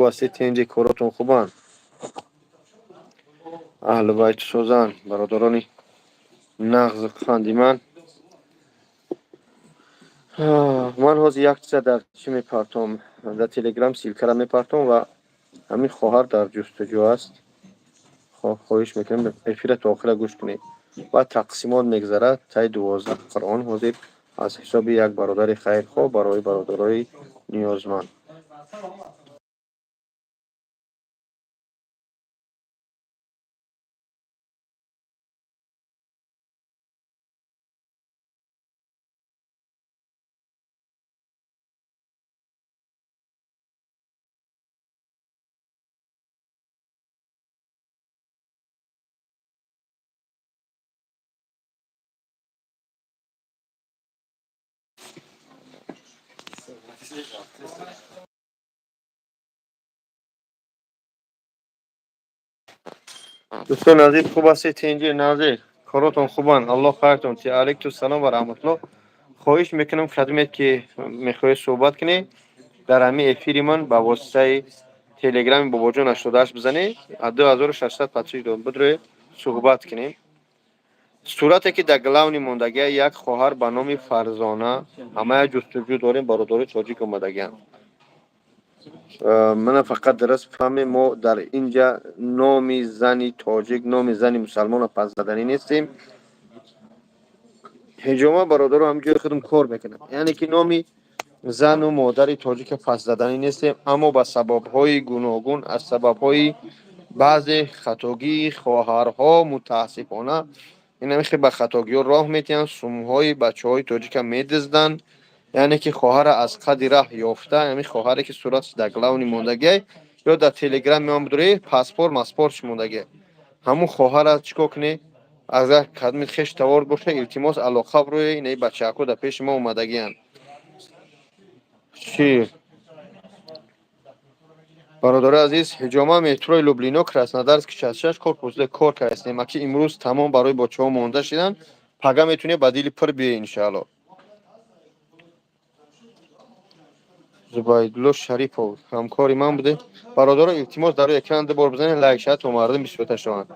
Ҳастед, тинҷи, коротон хубанд, аҳлу байту созан, бародарони нағзу қанди ман. Ман ҳозир як чиза дар чӣ мепартом, дар Телеграм ссылка ра мепартом ва ҳамин хоҳар дар ҷустуҷӯ аст. Хоҳиш мекунем, эфира то охира гӯш кунед. Ва тақсимот мегзарад таи 12 Қуръон ҳозир аз ҳисоби як бародари хайрхоҳ барои бародарои ниёзманд. Дӯстони азиз, хуб ҳастед, тинҷи, нағзед, коротон хубанд, Аллоҳ хайртон ти. Алайкум салом ва раҳматуллоҳ. Хоҳиш мекунам, кадомед ки мехоҳед суҳбат кунед дар ҳамин эфири ман, ба воситаи Телеграми Бобоҷон 88 бизанед, 2600 подписчик дорам, бидроед, суҳбат кунем. Сурате ки дар главный мондагия, як хоҳар ба номи Фарзона, ҳамая ҷустуҷӯ дорем, бародарои тоҷик омадагианд. Мана, фақат дуруст фаҳмем, мо дар инҷа номи зани тоҷик, номи зани мусалмонро пас заданӣ нестем. Ҳиҷома, бародаро, ҳамин ҷои худам кор мекунам, яъне ки номи зану модари тоҷика пас заданӣ нестем, аммо ба сабабҳои гуногун, аз сабабҳои баъзе хатогии хоҳарҳо, мутаассифона, инами хел ба хатогиҳо роҳ метиҳанд, сумҳои бачаҳои тоҷика медизданд. Яъне ки хоҳара аз қади раҳ ёфта, ҳамин хоҳаре ки сураташ дар главный мондагиай ё дар Телеграм меом бидурӣ, паспорт маспортш мондагиай, ҳамун хоҳара чӣ кор кунӣ? Агар кадми хеш тавор боша, илтимос, алоқа бирӯе. Инаи бачаҳако дар пеши мо омадагианд. Чӣ, бародари азиз, ҳиҷома метрои Люблино, Краснодарский 66, корпус Д кор кардастем. Аки имрӯз тамом барои бочаҳо монда шидан, пага метунед ба дили пур биёед, иншаалло. Зубайдулло Шарипов ҳамкори ман буде. Бародаро, илтимос, дар рӯи экран ду бор бизанед лайк шад, то мардум бисёртар шаванд.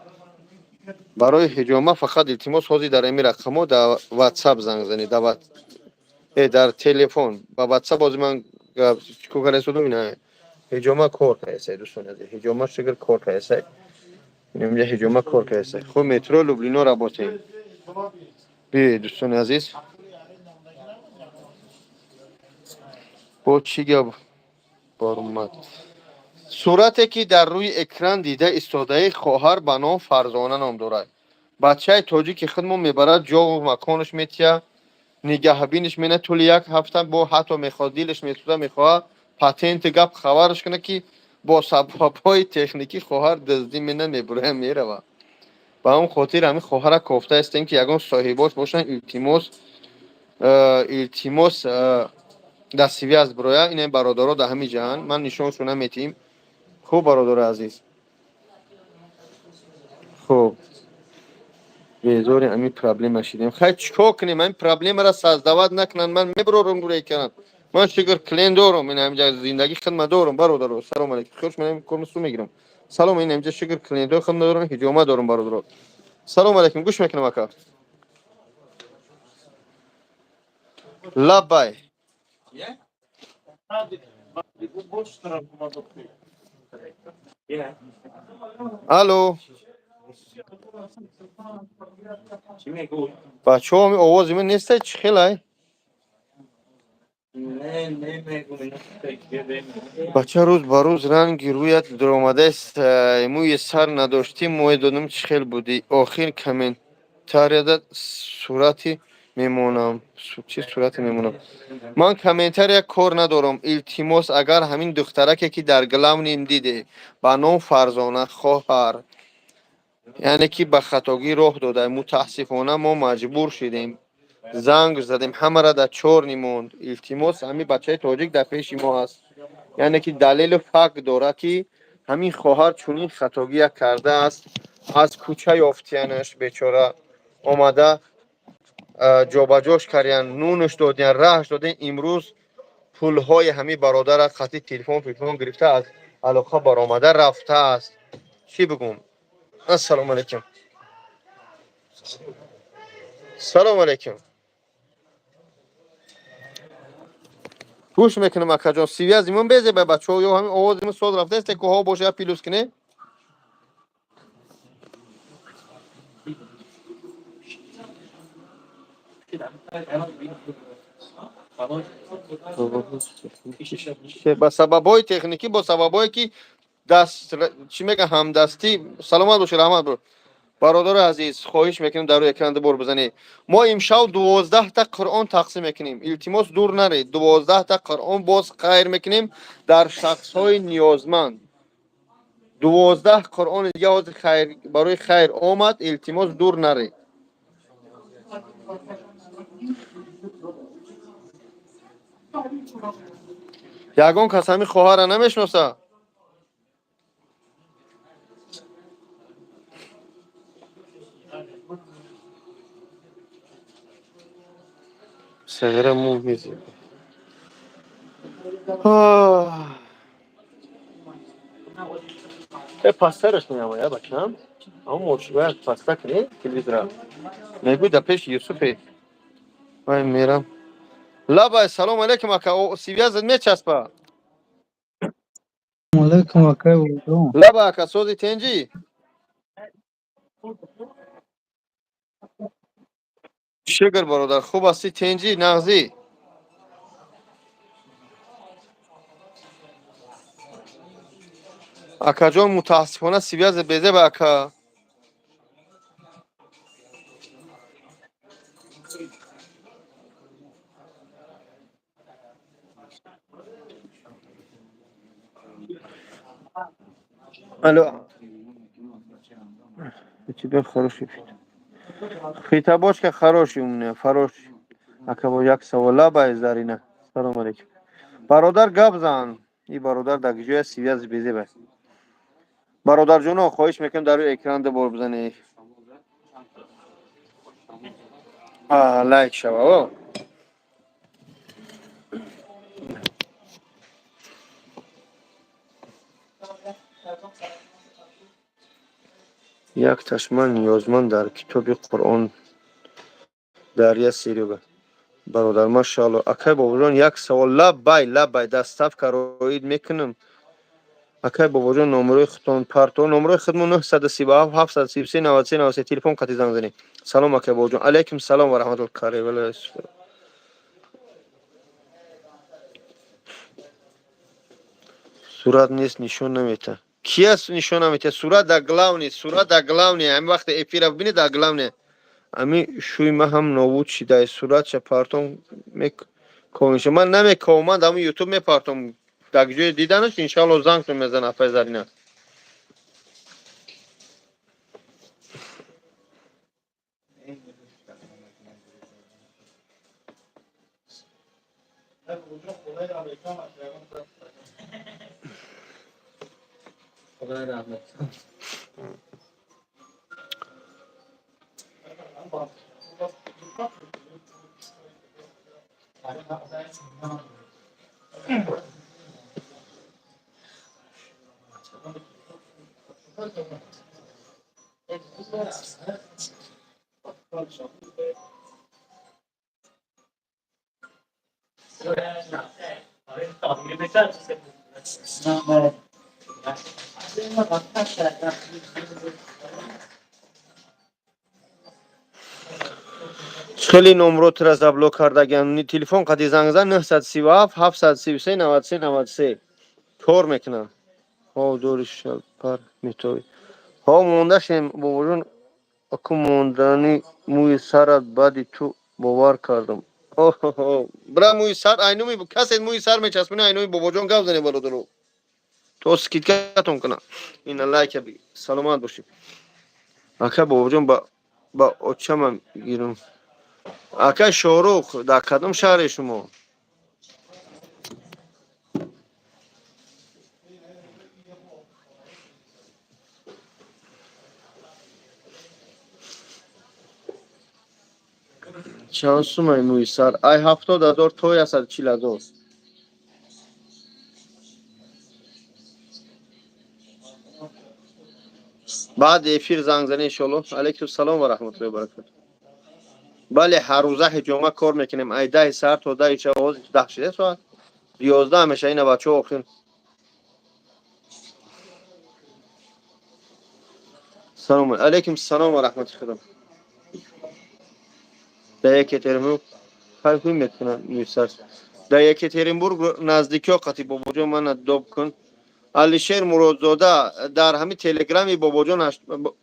Барои ҳиҷома фақат, илтимос, ҳозир дар ами рақамҳо дар Ватсап занг занед, дар телефон ба Ватсап. Ҳозир ман чӣ кор карда? Ина ҳиҷома кор кардасай, дӯстони азиз, ҳиҷома шукр кор кардасай. Инҷа ҳиҷома кор кардасай. Хуб, метро Люблино работаем. Биёед, дӯстони азиз. Бо чӣ гап баромад? Сурате ки дар рӯи экран дида истодаи, хоҳар ба ном Фарзона ном дорад. Бачаи тоҷики худмо мебарад, ҷову маконаш метия, нигаҳбиниш мена тӯли як ҳафта. Бо ҳатто мехоҳад, дилаш месӯза, мехоҳад патенти гап хабараш кунад, ки бо сабабҳои техникӣ хоҳар дуздӣ мена, мебурая, мерава. Ба ҳамн хотир ҳамин хоҳара кофта ҳастем, ки ягон соҳибош бошанд, илтимос, илтимос, дар связь бироя. Ин бародаро дар ҳамин ҷаҳан ман нишоншон наметиҳем. Хуб, бародари азиз, хуб, безори ҳамин проблема шидем. Хай, чӣ кор кунем? Ҳамин проблемаро создавать накунанд, ман мебурорам рӯи экран. Ман шукр клиент дорам, ин ҳаминҷа зиндагӣ хидмат дорам. Бародаро, салом алейкум. Хуш, ман кормсу мегирам. Салом, ин ҳаминҷа шукр клиентҳои хидмат дорам, ҳиҷома дорам. Бародаро, салом алейкум. Гӯш мекунам, ака, лаббай. Yeah? Больше Yeah. Алло. Чӣ мегӯй? Бачаҳо, ҳамин овози ман нестай, чӣ хелай? Не, не мегӯй. Бача, рӯз ба рӯз ранги рӯят дуромадааст, мӯи сар надоштӣ, мӯе додам, чӣ хел будӣ? Охир комментарияда сурати мемонам. Чӣ сурате мемонам? Ман комментария кор надорам. Илтимос, агар ҳамин духтараке ки дар главный м диде, ба ном Фарзона, хоҳар, яъне ки ба хатогӣ роҳ дода, мутаассифона, мо маҷбур шидем, занг задем, ҳамаро дар чорный монд. Илтимос, ҳамин бачаи тоҷик дар пеши мо ҳаст, яъне ки далелу факт дорад, ки ҳамин хоҳар чунин хатогия кардааст. Аз кӯча ёфтиянаш, бечора омада, ҷобаҷош кардиян, нунуш додиян, раҳш додиян. Имрӯз пулҳои ҳамин бародара қатъи телефон гирифта, аз Алоқа баромада рафтааст. Чӣ бигӯм? Ассалому алайкум. Салому алайкум. Гӯш мекунам, акаҷон. Связи мон безе ба бачаҳо ё ҳамин овози мон соз рафтааст, кӯҳо боша, плюс кине. Ба сабабҳои техникӣ, бо сабабҳое ки даст чӣ мегӯян, ҳамдастӣ. Саломат бошед, раҳмат. Бародари азиз, хоҳиш мекунем, дар рӯи экран дубор бизанед. Мо имшав 12-та Қуръон тақсим мекунем. Илтимос, дур наред. 12-та Қуръон боз хайр мекунем дар шахсҳои ниёзманд. 12 Қуръони дига ҳозир хайр барои хайр омад. Илтимос, дур наред. Ягон кас ҳамин хоҳарра намешиноса? Сағира мӯ мезеб. Э, пастараш меамоя, бачам. Ама мошибая паста кунед телевизора. Мегӯй, да пеши Юсуфе. Вай мерам. Лабай, салом алейкум, ака. Связь мечаспа. Алейкум, акай Бобоҷон. Лаба, ака, сози, тенҷӣ? Шукр, бародар, хуб ҳастӣ, тенҷӣ, нағзӣ? Акаҷон, мутаассифона, связи безеба, ака. Алло. У тебя хороший фит. Фитобочка хороший у меня, хороший. Ака, бо як савол. Лабай, Зарина. Салом алейкум. Бародар, гап зан. И бародар дар ҷоя связи безеба. Бародарҷоно, хоҳиш мекунам, дар рӯи экран дубор бизанед. Лайк шава. О. Якташ ман ниёзманд дар китоби Қуръон, Дарья Серёга. Бародар, машаалло. Акай Бобоҷон, як савол. Лаббай, лаббай, доставка роид мекунам. Акай Бобоҷон, номерои худтон парто. Номерои худмон 937 733 93 93, телефон қати занг занед. Салом, акай Бобоҷон. Алайкум салом ва раҳматуллоҳ. Каре. Сурат нест, нишон намета. Ки аст нишон намета? Сурат дар главный, сурат дар главный. Ҳамин вақте эфира бибинед, дар главный. Ами шӯи ма ҳам нобуд шида. Суратша партом мековиша. Ман намековам, ман дар ютуб мепартом. Дар ҷои диданаш иншаалло зангтон мезанам, апай Зарина. Худои раҳмат. Хеле номротро заблок кардаган. Телефон қади занг зан, 937 733 93 93. Кор мекунам. Ҳо, дори шалпар метови. Ҳо, мондашем, бобоҷон, аку мондани мӯи сарат баъди ту бовар кардам. Оҳо, бра, мӯи сар айнуми касе мӯи сар мечаспони, айнуми бобоҷон гап занед, бародаро. То скидкатон кунам. Ина лайка би. Саломат бошед. Ака бобоҷон, ба очамам гирам. Ака Шорух, дар кадом шаҳре шумо? Чанд сумаи мӯи сар? Ай 70 000 то 140 000. Баъд эфир занг зани, иншоалло. Алайкум салом ва раҳматуллоҳи ва баракату. Бале, ҳаррӯза ҳиҷома кор мекунем, ай 10-и саҳар то 10-и шаб. Ҳозир 10 шида, соат 11 меша. Ина, бачаҳо, охир. Салом алайкум, салом ва раҳмати худо. Дар Екатеринбург хайф мекунам мӯйсар. Дар Екатеринбург наздикиё қати, бобоҷон, мана доб кун. Алишер Муродзода, дар ҳамин телеграми бобоҷон,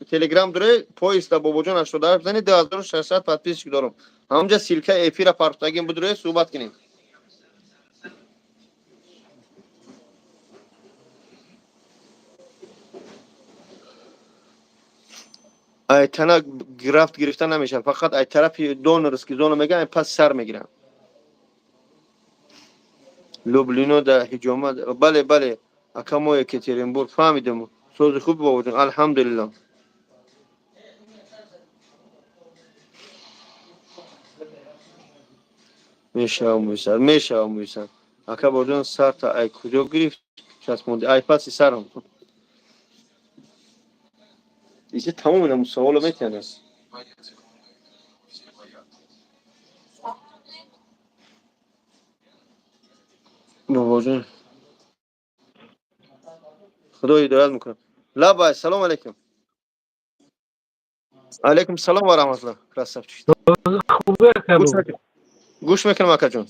телеграм дуре, поиск да бобоҷон 88 зани, 2600 подписчик дорам. Ҳамонҷа ссылка эфира партагим будуре, суҳбат кунем. Ай тана графт гирифта намешавад, фақат ай тарафи донорский зона мегӯян, ай пас сар мегирам. Люблино да ҳиҷома. Бале, бале, ака, мо Екатеринбург, фаҳмидем. Сози хуб, бобоҷон, алҳамдулилло. Мешава мӯйсар, мешава мӯйсар. Ака бобоҷон, сарта ай куҷо гирифт часпонди? Ай паси сарам. Иҷа тамом инам саволо метиҳанд. Бобоҷон, худо ҳидоят мекунад. Лабай, салом алейкум. Алейкум салом ва раҳматуллоҳ, красавчик. Хубе. Гӯш мекунам, акаҷон.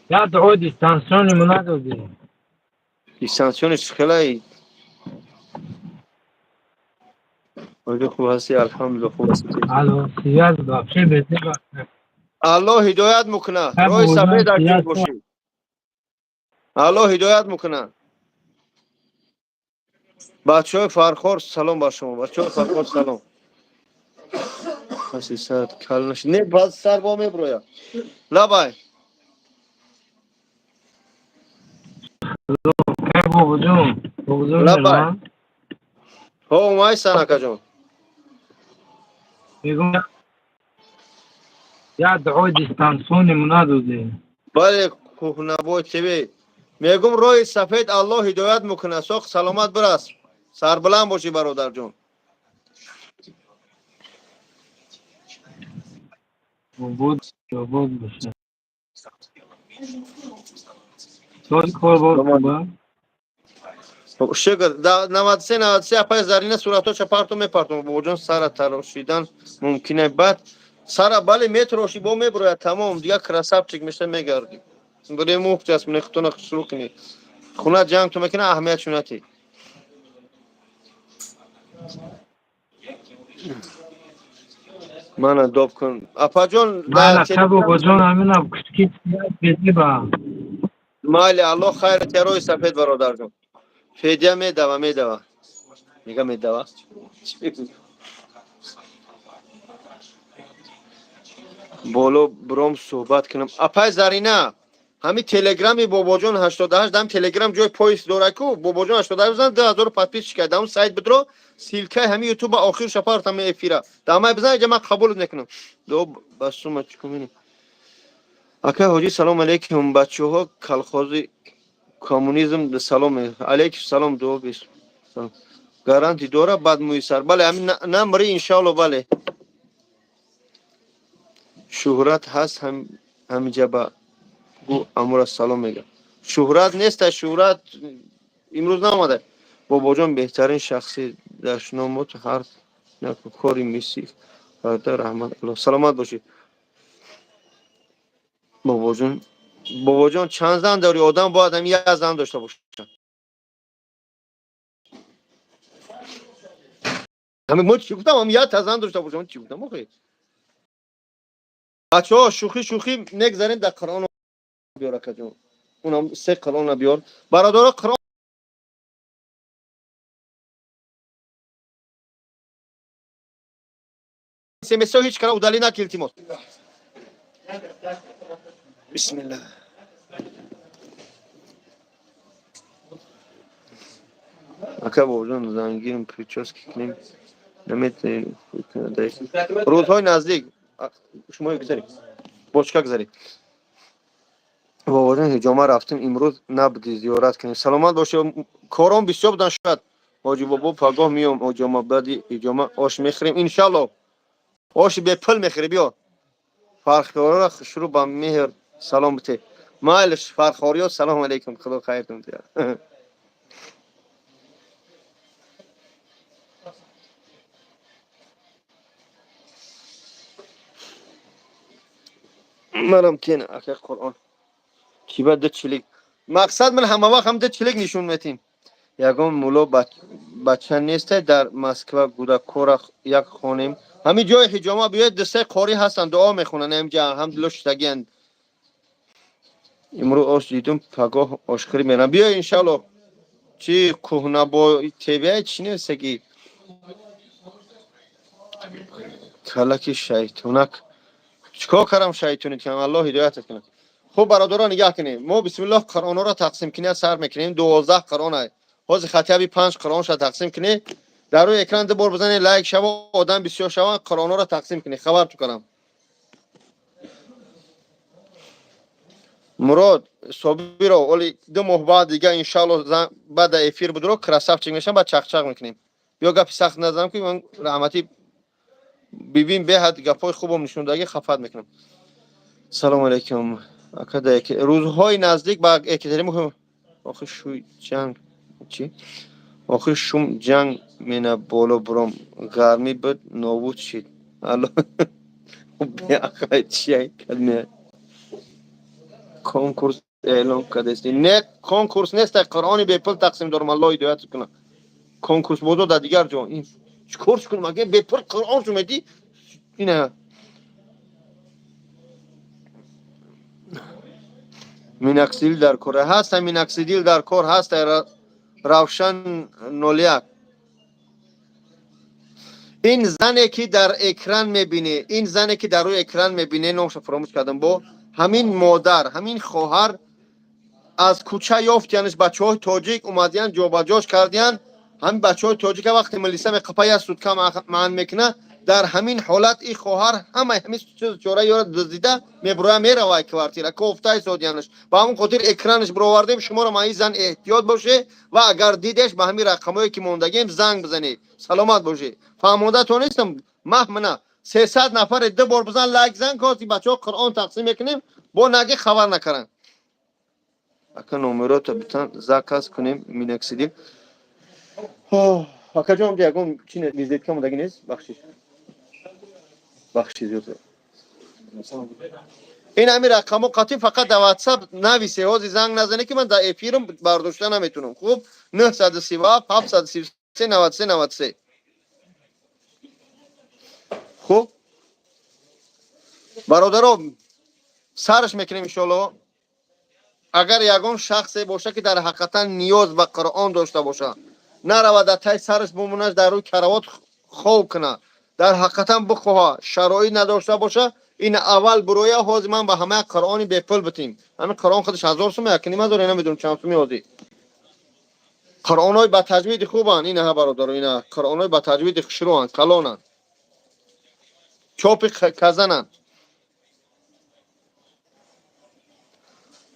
Я дуои дистанционный мо надодӣ. Дистанционный хелай. Оҷо, хуб ҳастӣ? Алҳамдулилла, хуб ҳастӣ. Алло, связь вообще без. Аллоҳ ҳидоят мекунад. Роҳи сафед дар ҷой бошӣ. Аллоҳ ҳидоят мекунад. Бачаҳои Фархор, салом бар шумо. Бачаҳои Фархор, салом. Паси сар кал нашид. Не, баъд сар бо меброя. Лабай. Бобоҷон, бобоҷон. Лабай. Ҳо, омайсан, акаҷон. Мегум, я дуои дистанционный мо надодӣ. Бале, кӯҳнабой ТВ. Мегум, роҳи сафед, Аллоҳ ҳидоят мекунад. Соқ саломат бирас. Сарбаланд бошӣ, бародарҷон. Обод, обод боша. Сози кор бор хуба? Шукр, 93 93, апай Зарина, суратоша парту мепартум. Бобоҷон, сара тарошидан мумкин баъд сара? Бале, метроши, бо меброяд, тамом, дигар красавчик меша, мегардӣ. Бире муфт аст, хутона шурӯъ кунӣ. Хуна ҷанг ту мекуна, аҳамият шунати. Мана доб кун, апаҷон. Майла, ка, бобоҷон, ҳаминам кучки безиба. Майли, Аллоҳ хайр роҳи сафед, бародарҷон. Федя медава, медава. Мега медава. Боло бром суҳбат кунам. Апай Зарина, ҳамин телеграми бобоҷон 88, дам телеграм ҷои поиск дора ку, бобоҷон 88 бизан, 2000 подписчик, дам сайт бидро, ссылка и ҳамин ютуба охир шапартам эфира. Дамай бизан, иҷа ман қабул мекунам. До ба сума чӣ кунем? Ака ҳоҷӣ, салом алейкум. Бачаҳо колхози коммунизм, салом. Алейкум салом, дуо бис. Гарантия дора баъд мӯи сар? Бале, ҳамин намри, иншоалло, бале. Шӯҳрат ҳаст ҳамиҷа, ба гу амура салом мега. Шӯҳрат неста, шӯҳрат имрӯз наомада. Бобоҷон, беҳтарин шахси дашномот, ҳар кори мисси карда, раҳмат Аллоҳ. Саломат бошӣ, бобоҷон. Бобоҷон, чанд зан дорӣ? Одам бояд ҳамин як зан дошта бошад. Ҳамин мо чӣ гуфтам? Ҳамин як та зан дошта бошам, чӣ гуфтам охи? Бачаҳо, шӯхӣ шӯхӣ мегзарем. Дар Қуръон биёр, акаҷон, унам се Қуръона биёр, бародаро, Қуръон. СМС ҳеҷ кара удалить наки, илтимос. Бисмиллаҳ. Ака бобоҷон, зангирим, причёска кунем, наметавонем. Рӯзҳои наздик шумо гузаред, бочка гузаред. Бобоҷон, ҳиҷома рафтем, имрӯз набуди, зиёрат кунем. Саломат бошед, кором бисёр будан шояд. Ҳоҷи бобо, пагоҳ миём ҳиҷома, баъди ҳиҷома ош мехӯрем иншалло. Оши бепул мехӯрӣ, биё. Фархориро шурӯъ ба меҳр салом бите. Майлиш, фархориё, салому алейкум, худо хайртон диҳад. Манам кен ака Қуръон. Ки ба ду чилик. Мақсад ман ҳама вақт ҳам ду чилик нишон метим. Ягон мулло бача нестай дар Москва, гудакора як хонем. Ҳамин ҷои ҳиҷома биёед, ду се қорӣ ҳастанд, дуо мехонанд, ҳамҷа алҳамдулилло шудагианд. Имрӯз ош дидум, пагоҳ ошхӯрӣ мерам. Биё иншалло. Чи кӯҳнабо ТВ чи нест ки калаки шайтонак. Чикор кардам шайтонит кардам, Аллоҳ ҳидоятат кунад. Хуб, бародарон, нигаҳ кунем. Мо бисмиллоҳ Қуръонҳоро тақсим кунем, сар мекунем. 12 Қуръон ай. Ҳозир хатиаби 5 Қуръонша тақсим кунем. Дар рӯи экран ду бор бизанед, лайк шава, одам бисёр шава, Қуръонҳоро тақсим кунед. Хабар ту кунам. Мурод Собиро, оли 2 моҳ баъд дига иншалло баъд дар эфир будро красавчик мешам, баъд чақчақ мекунем. Биё гапи сахт назанам, ки ман раҳматӣ бибин беҳад гапҳои хубам нишондагӣ хафат мекунам. Салому алейкум. Ака, да рӯзҳои наздик ба Екатеринбург охир шӯй ҷанг чи? Охир шум ҷанг мена боло буром, гармӣ буд, нобуд шид. Алло беақлай чия кадме конкурс эълон кардест. Не, конкурс нест, Қуръони бепул тақсим дорам, Аллоҳ ҳидоят кунад. Конкурс бозо дар дигар ҷо. Ин чикор кунам, агар бепул Қуръон шумедӣ? Ина миноксидил дар кор ҳаст, миноксидил дар кор ҳаст, Равшан 01. Ин зане ки дар экран мебинӣ, ин зане ки дар рӯи экран мебинӣ, номашро фаромӯш кардам, бо ҳамин модар, ҳамин хоҳар аз кӯча ёфтиянаш, бачаҳои тоҷик омадиян, ҷобаҷош кардиян. Ҳамин бачаҳои тоҷика вақте милиса меқапа, як сутка манъ мекуна. Дар ҳамин ҳолат ин хоҳар ҳамаи ҳамин чора ёра дуздида мебуроя, меравай квартира, кофтай содиянаш. Ба ҳамон хотир экранаш бировардем шуморо. Ма ин зан эҳтиёт боше ва агар дидеш, ба ҳамин рақамое ки мондагем занг бизанед. Саломат бошед. Фаҳмода тонистам маҳмина 300 нафаре ду бор бизан, лайк зан, коси бачаҳо Қуръон тақсим мекунем, бо наги хабар накаранд. Ака, номерота битан, заказ кунем миноксидил. Акаҷон, ягон чи визитка мондаги нест? Бахшиш, бахши зиёд. Ин ҳамин рақамо қатъи фақат дар WhatsApp нависе, ҳозир занг назане, ки ман дар эфирам бардошта наметунам. Хуб, 937 733 93 93. Хуб, бародаро, сарш мекунем иншоалло. Агар ягон шахсе боша, ки дар ҳақиқатан ниёз ба Қуръон дошта боша, нарава дар тай сараш бумонаш, дар рӯи каравот хов куна, дар ҳақиқатан бихоҳа, шароит надошта боша, ин аввал буроя. Ҳозир ман ба ҳамаи Қуръони бепул битим. Ҳамин Қуръон худаш 1000 сум, якним ҳазор, намедонам чанд суми. Ҳозир Қуръонҳои ба таҷвиди хубанд инаҳа, бародаро, ина Қуръонҳои ба таҷвиди хушрӯанд, калонанд, чопи казананд.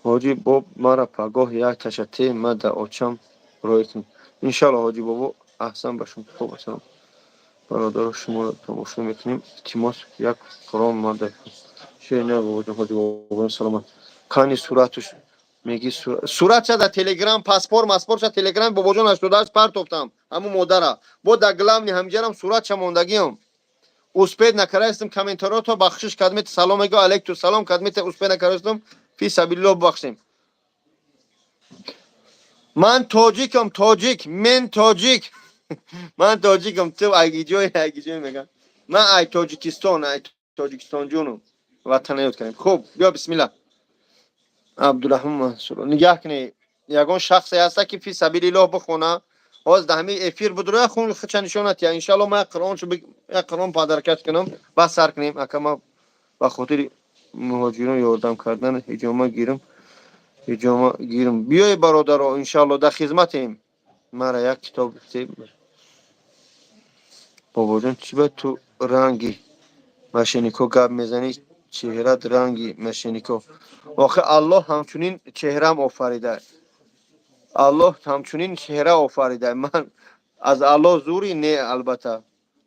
Ҳоҷи боб, мара пагоҳ як ташате, ма да очам роӣ кун иншалло. Ҳоҷи бобо, аҳсан ба шумо. Хуб, ассалом, бародаро, шуморо тамошо мекунем. Илтимос, як Қуръон мада шер. На, бобоҷон, ҳоҷи бобо, саломат. Кани суратуш меги? Суратша дар Телеграм, паспорт маспортша Телеграм бобоҷон 88 партофтам. Ҳамун модара бо дар главный ҳамҷарам суратша мондагиам. Успеть накардаистам комментариото, бахшиш кадмете. Салом мего, алейкту салом кадмете, успеть накардаистам, фи сабилиллоҳ бубахшем. Ман тоҷикам, тоҷик, мен тоҷик, ман тоҷикам. Ту айгиҷой, айгиҷой мегам. Ман ай Тоҷикистон, ай Тоҷикистон ҷунум, ватана ёд кардем. Хуб, биё, бисмилла. Абдурраҳмон Мансур, нигаҳ кунед, ягон шахсе ҳаста, ки фи сабилиллоҳ бихона, ҳозир дар ҳамин эфир будроя, хун хича нишонат я. Иншалло, ман як Қуръон, як Қуръон подаркат кунам, бас сар кунем. Ака, ман ба хотири муҳоҷирон ёрдам кардан ҳиҷома гирам, ҳиҷома гирам. Биёй, бародаро, иншалло, дар хизматем. Мара як китоб. Бобоҷон, чӣ ба ту ранги мошеннико гап мезанӣ? Чеҳрат ранги мошеннико. Охи, Аллоҳ ҳамчунин чеҳрам офарида. Аллоҳ ҳамчунин чеҳра офарида. Ман аз Аллоҳ зури не, албатта.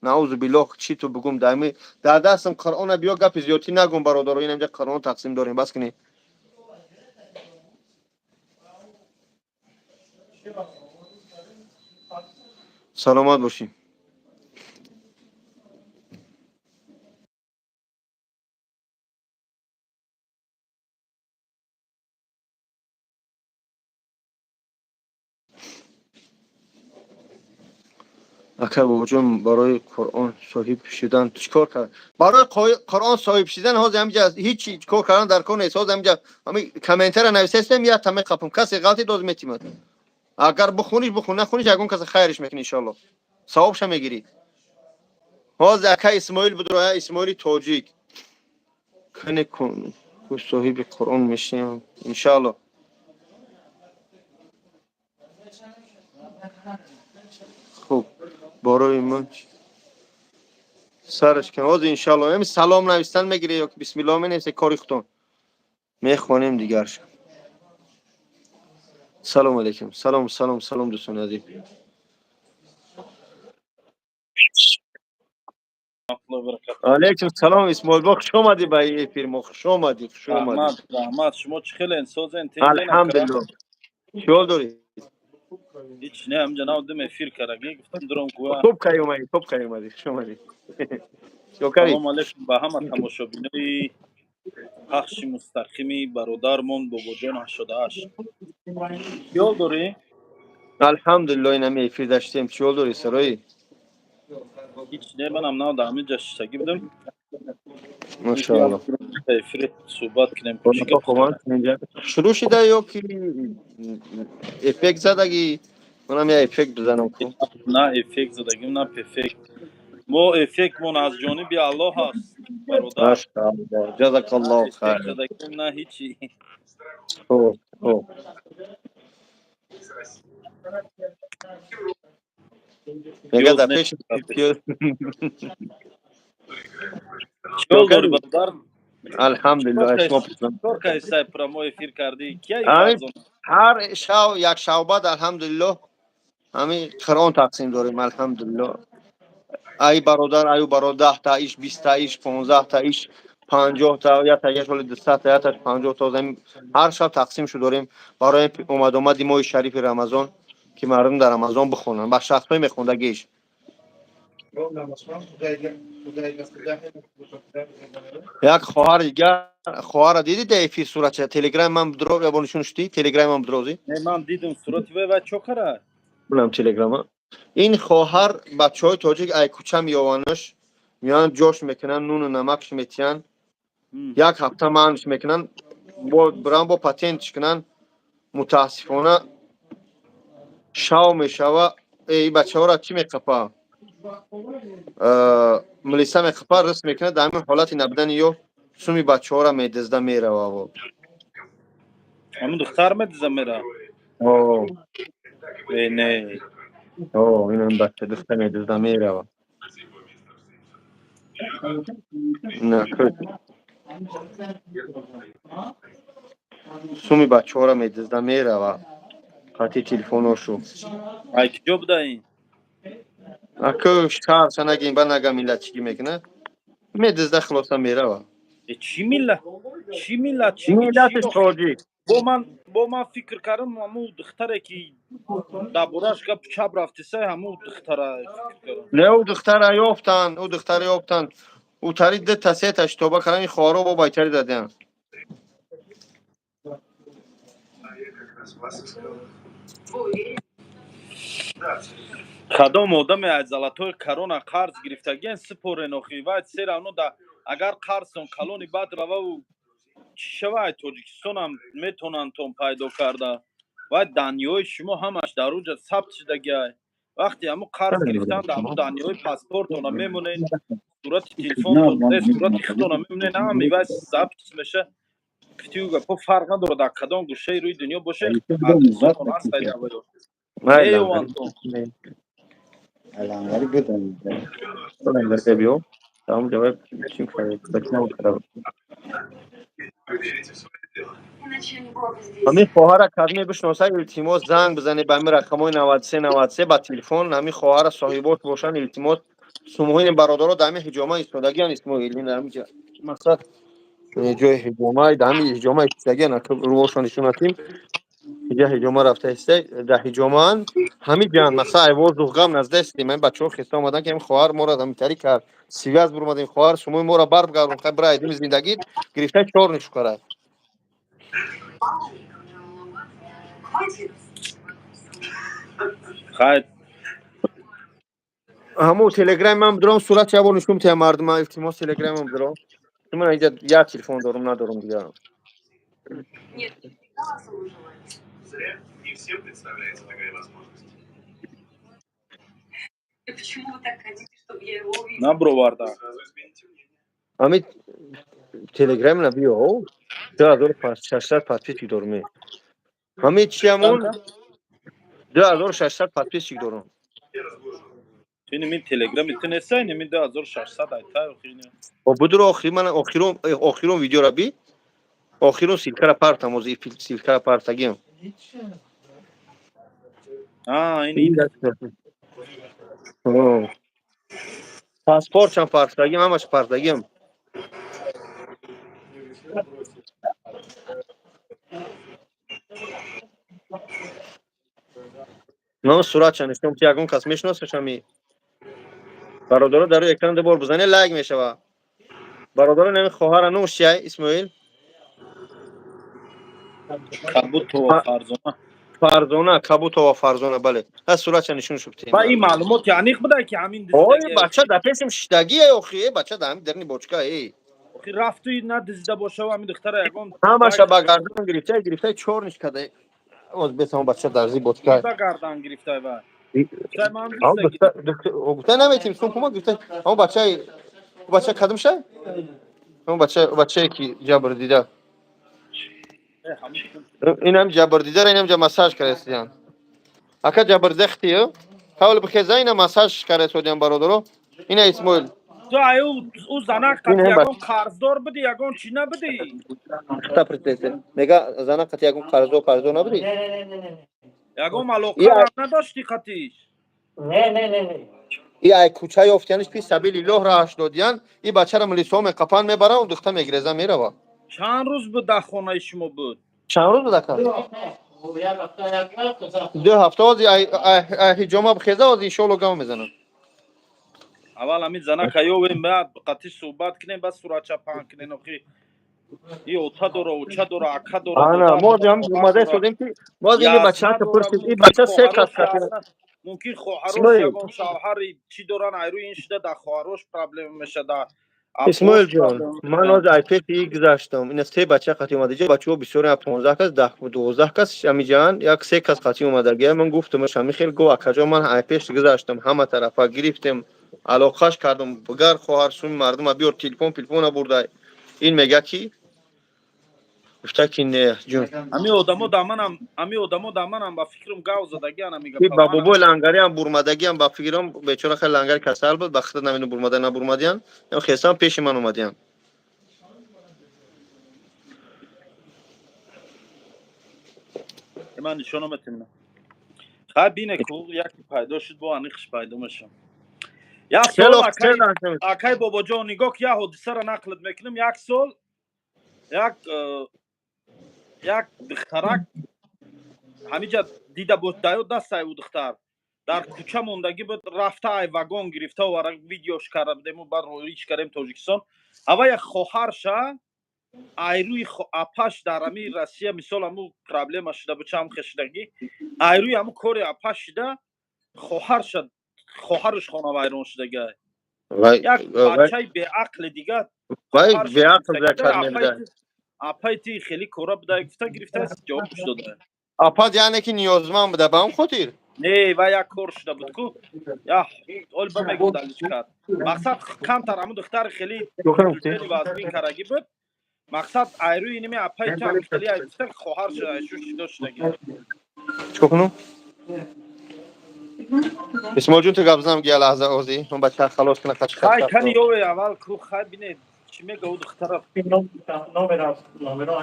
Наузу биллоҳ, чӣ ту бигум, дами дар дастам Қуръона. Биё, гапи зиёдтӣ нагум, бародаро, ин инҷа Қуръон тақсим дорем, бас кунед. Саломат бошӣ. Ака Бобоҷон, барои Қуръон соҳиб шудан чӣ кор кард? Барои Қуръон соҳиб шудан ҳозир ҳамиҷа ҳеҷ кор кардан дар кор нест. Ҳозир ҳамиҷа ҳами комментара нависестем, як таме қапум. Касе ғалти доз метимад. Агар бихуниш, бихун, нахуниш, ягон касе хайриш мекунӣ, иншоалло. Савобша мегирӣ. Ҳозир ака Исмоил будро, Исмоили тоҷик. Кане кун соҳиби Қуръон мешавам, иншоалло. Хуб, барои ман сараш кан. Ҳозир, иншоалло, ҳами салом навистан мегирӣ ё ки бисмиллоҳ менависе, кори худтон. Мехонем дигарш. Салом алейкум. Салом, салом, салом, дӯстони азиз. Алейкум салом, Исмоилбо, хуш омадӣ ба эфир мо, хуш омадӣ, хуш омадӣ. Раҳмат, раҳмат. Шумо чӣ хелен, созен? Алҳамдулиллоҳ. Чӣ ҳол дорӣ? Ҳеч не, ҳамҷа нав дим эфир карагӣ, гуфтам дуром гӯя. Хуб кай омадӣ, хуб кай омадӣ, хуш омадӣ. Чӣ кардӣ? Салом алейкум ба ҳама тамошобинои пахши мустақими бародармон Бобоҷон 88. Чӣ ҳол дорӣ? Алҳамдулиллоҳ, инами эфир даштем. Чӣ ҳол дорӣ, сарои? Ҳеч не, манам нав дар ҳамин ҷа шиштагӣ будам. Машаалло. Эфир суҳбат кунем. Шурӯъ шида ё ки эффект задагӣ? Манам я эффект бизанам ку. На эффект задагим, на пефект. Мо эффектмон аз ҷониби Аллоҳ аст, бародар. Машааллоҳ. Ҷазакаллоҳу хайр. Задагим, на ҳичи. Хуб, хуб. Мега дар пеши Чӣ ҳол дорӣ, бародар? Алҳамдулиллоҳ, шумо пурсам. Кор кардӣ, прямой эфир кардӣ? Кияи? Ҳар шав, як шав баъд, алҳамдулиллоҳ, ҳамин Қуръон тақсим дорем, алҳамдулиллоҳ. Ай бародар, аю бародар, 10 та иш, 20 та иш, 15 та иш, 50 та, якта як ҳоли 200 та, якташ 50 та. Ҳар шаб тақсим шу дорем барои омадомади моҳи шарифи Рамазон, ки мардум дар Рамазон бихонанд, ба шахсҳои мехондагиш. Як хоҳари дигар, хоҳара дидӣ дар эфир суратша? Телеграм ман дро ябо нишон шудӣ? Телеграм ман дрози? Не, ман дидам сурати вай, вай чо кара? Булам телеграма. Ин хоҳар бачаҳои тоҷик ай кӯча меёванаш, меоянд, ҷош мекунанд, нуну намакш метиҳанд, як ҳафта манш мекунанд, биран бо патентш кунанд. Мутаассифона, шав мешава, эй бачаҳоро чӣ меқапа? Милиса меқапа, рис мекунад, дар ҳамин ҳолати набудани ё суми бачаҳоро медизда мерава. Ҳамин духтар медиза мера? Не. Инам бача духтар медизда мерава. На, суми бачаҳоро медизда мерава қати телефоношу. Ай киҷо буда ин? Аку шаҳрша нагем, ба нага миллат чӣ мекунад, медизда, хулоса, мерава. Чӣ миллат, чӣ миллат, чӣ? Миллати тоҷик. Бо ман фикр кардам, ҳамун духтаре ки дар бораш гап чап рафтиса, ҳамун духтара фикр кардам. Не, ӯ духтара ёфтанд, ӯ духтара ёфтанд. Ӯ тари дута сета шитоба кардан, ин хоҳаро бо байтари дадианд. Кадом одаме аз золотой корона қарз гирифтагиен, сипорен охи вай серавно да. Агар қарзтон калони бад рававу чӣ шава, ай Тоҷикистонам метонандтон пайдо карда. Вай данныеҳои шумо ҳамаш дар уҷа сабт шудагиай. Вақте ҳамун қарз гирифтан, дар ҳамун данныеҳои паспортона мемонед, сурати телефонтон, сурати худтона мемонед, ҳами вай запись меша. Гуфтиу гапо фарқ надорад, дар кадом гӯшаи рӯи дунё боше, адресотон ҳаст. Меёвандтон. Там давай чим карда. Ҳамин хоҳара кадме бишноса, илтимос, занг бизанед ба ҳамин рақамҳои 93 93 ба телефон. Ҳамин хоҳара соҳибош бошанд, илтимос. Сумҳои бародаро дар ҳамин ҳиҷома истодагиан, Исмоил. Ин ҳамин мақсад ҷои ҳиҷома, дар ҳамин ҳиҷома истодагиан, рӯошон нишонатим. Иҷа ҳиҷома рафта иста, дар ҳиҷомаан ҳамин ҷан мақсад айвоз дуғғам наздастем. Ҳамин бачаҳо хеста омадан, ки ҳамин хоҳар моро ҳаминтари кард. Связь буромадем, хоҳар шумои моро баргардон, хай бира айдими зиндагӣ гирифта чор нишукара. Хай. Ҳамун телеграми ман дорам, сурат ябор нишон метиҳам мардума, илтимос, телеграмам дорам. Ман инҷа як телефон дорам, надорам дигар. Зря. Не всем представляется такая возможность. Наброварда. Сразу измените мнение. Ҳамин телеграм на биё, 2600 подписчик дорам. Ҳамин чиамон 2600 подписчик дорам. Я разбужу. Ту инами телеграми ту неста, инами 2600 айта охири. О, будуро охири ман охирон видеора би. Охирон ссылка ра партам, ози ссылка ра партагиам. А, ин. Паспортшам партагиам, ҳамаш партагиам. Ман суратша нишон, ки ягон кас мешиносаш ҳами. Бародаро, дар рӯи экран ду бор бизане, лайк мешава. Бародаро, нами хоҳара нумш чия, Исмоил? Кабутова Фарзона. Фарзона, Кабутова Фарзона, бале. Ҳа, суратша нишон шуд. Ва ин маълумоти аниқ буда, ки ҳамин Ой, диздагӣ. бача дар пешим шиштагие, охи, бача дар ҳамин дарни бочка, эй. Охи рафту на дизда боша ва ҳамин духтара ягон Ҳамаша ба гардан гирифта, гирифта чорниш када. Оз бесам бача дар зи бочка. Ба гардан гирифта ва. Гуфтай ман диздагӣ. Гуфта наметим, сум кума гуфта. Ҳамон бачаи бача кадом шай? Ҳамон бача, бачае ки ҷабр дида. Инам ҷабр дидара, инам ҷа массаж карастиян. Ака, ҷабр дехтиё? Ҳавл бихеза, ина массаж карастодиан, бародаро. Ина Исмоил. Ту ай ӯ занак Ин қати ҳам ягон қарздор будӣ, ягон чӣ набудӣ? Хта претесе. Мега зана қати ягон қарздор набуди? Ягон Я- алоқа надоштӣ қатиш? Не, не, не, не. И ай кӯча ёфтияниш пи сабили лоҳ раҳаш додиян, и бачара милисҳо меқапан, мебаран, духта мегиреза мерава. Чанд рӯз буд дар хонаи шумо буд? Чанд рӯз буд, ака? Як ҳафта, як ҳафта. 2 ҳафта. Ози ай ҳиҷома бихеза, ози иншоалло гам мезанам. Аввал ҳамин занака ёвем, баъд қатиш суҳбат кунем, баъд суратча паҳн кунем. Охи и ота дора, оча дора, ака дора, Ана додар мо дора, ҳам хоҳар омада дора. истодем, ки боз ини Ясна бачака дора, пурсид, и мумкин бача се кас хоҳарош кати. ясна, мумкин хоҳарош Исмоил. ягон шавҳари чӣ доран, айрӯи ин шуда дар хоҳарош проблема меша, дар Исмоил апош ҷон, проблема ман меша. оз ай пеши и гузаштам, ина се бача қати омада. Иҷа бачаҳо бисёре, 15 кас, 10, 12 кас ҳамиҷаан, як се кас қати омадагия. Ман гуфтамаш ҳами хел, гуфт: «Акаҷон, ман ай пеш гузаштам, ҳама тарафа гирифтем, алоқаш кардам, бугар хоҳар суми мардума биёр, телефон пилфона бурдай». Ин мега, ки гуфта, ки не, ҷун. Ҳамин одамо дар манам, ҳамин одамо дар манам, ба фикрам, гав задагиан ҳамин Ба гапа. бобои лангариам бурмадагиам, ба фикрам, бечора хеле лангари касал буд, ба худат намедонам, бурмада набурмадиан, хестам пеши ман омадиан. Ман нишона метимна. Хай, бине ку яке пайдо шуд, бо аниқш пайдо мешам. Як Хеле сол, акай, хеле. Акай Бобоҷон, нигоҳ ки як ҳодисаро нақлат мекунам. Як сол як духтарак ҳамиҷа дида буд, даё дастай ӯ духтар дар кӯча мондагӣ буд, рафта ай вагон гирифта овара, видеош карда будему, баъд роич кардем Тоҷикистон. Ава як хоҳарша айрӯи апаш дар ҳами Россия, мисол, ҳаму проблема шуда буд, чам хешидагӣ, айрӯи ҳаму кори апаш шуда, хоҳарша, хоҳараш хонавайрон шудагай. Як бачаи беақли дига. Вай хоҳарша беақл гирифтагида, закар мебида. Апай ти хеле кора буда, гуфта гирифта ҷавобш дода. Апад, яъне ки ниёзманд буда, ба он хотир. Не, ва як кор шуда буд ку, я ол ба мегу далиш кард. Мақсад, камтар ҳамун духтари хеле вазмин карагӣ буд. Мақсад, айрӯи иними апай ту ҳам хеле ай гуфта, хоҳар шуда, айшу шидо шудаги. Чикор кунам? Исмоилҷон, ту гап зам, я лаҳза, ози ман бача халос кана. Хай, кани ёве аввал ку, хай, бинед, чӣ мега ӯ духтара. Номеро.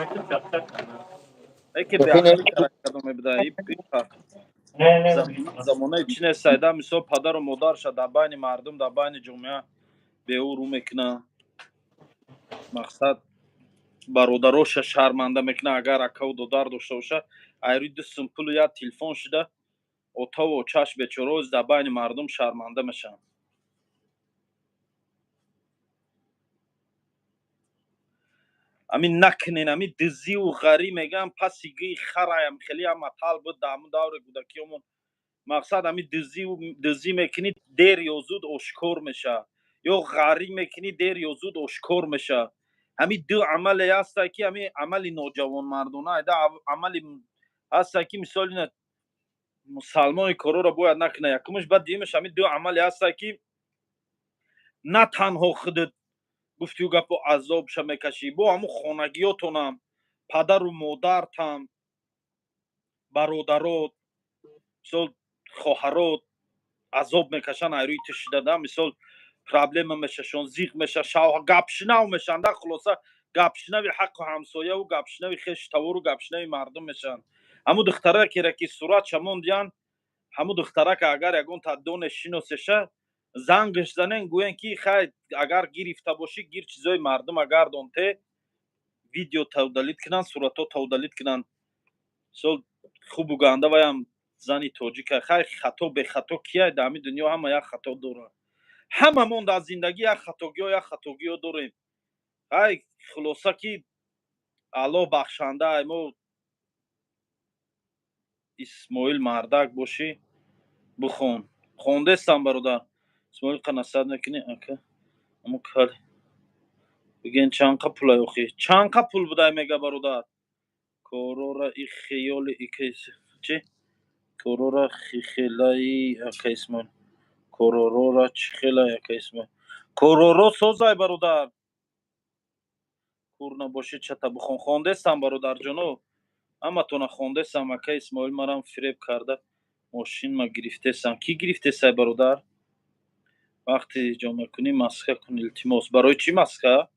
Эке беақлӣ кардам мебуда. Замонаи чӣ нестайда, мисол, падару модарша дар байни мардум, дар байни ҷомеа беӯ рӯ мекуна, мақсад, бародароша шарманда мекуна, агар акаву додар дошта боша. Айрӯи 2 сум пулу як телефон шуда, отаву очаш бечораоз дар байни мардум шарманда мешаванд. Ами накунен ами дизиву ғарӣ, мегӯям, паси гӯи хараям. Хеле ам матал буд дар ҳамун даври кӯдакиёмон. Мақсад, ами дизӣ мекунӣ, дер ё зуд ошкор мешавад, ё ғарӣ мекунӣ, дер ё зуд ошкор мешавад. Ҳами ду амале ҳаста, ки ами амали ноҷавонмардона айда амали ҳаста, ки мисол, ина мусалмони корора бояд накунад. Якумаш, баъд дуюмаш, ҳами ду амале ҳаста, ки на танҳо худат, гуфтию гапо, азобша мекашӣ, бо ҳамун хонагиётонам, падару модартам, бародарот, мисол, хоҳарот азоб мекашанд айрӯи ту шидада. Мисол, проблема мешашон, зиқ меша, гапшинав мешанд. Хулоса, гапшинави ҳаққу ҳамсояву гапшинави хешу тавору гапшинави мардум мешаванд. Ҳамун духтаракера, ки суратша мондиянд, ҳамун духтарака агар ягон та доне шиносеша, зангш занен, гӯян, ки хай, агар гирифта бошӣ, гир, чизои мардума гардон, те видео та удалить кунанд, суратҳо та удалить кунанд. Мисол, хубу ганда ваям зани тоҷика. Хай, хато бехато кияй дар ҳамин дунё? Ҳама як хато дорад, ҳамамон дар зиндагӣ як хатогиҳо дорем. Хай, хулоса, ки Аллоҳ бахшанда. Мо Исмоил, мардак бошӣ, бихон. Хондестам, бародар Исмоил, қанасад мекунӣ, ака. Амо кали биген, чанқа пулай охи, чанқа пул будай, мега бародар. Корора и хиёли чи корора хихелаи, ака Исмоил, коророра чӣ хелай, ака Исмоил, короро созай, бародар. Кур набошӣ, чата бихон. Хондестам, бародарҷоно, ҳаматона хондестам. Ака Исмоил, марам фиреб карда, мошинма гирифтесам. Кӣ гирифтесай, бародар? Вақте ҷомакунӣ, маска кун, илтимос. Барои чӣ маска,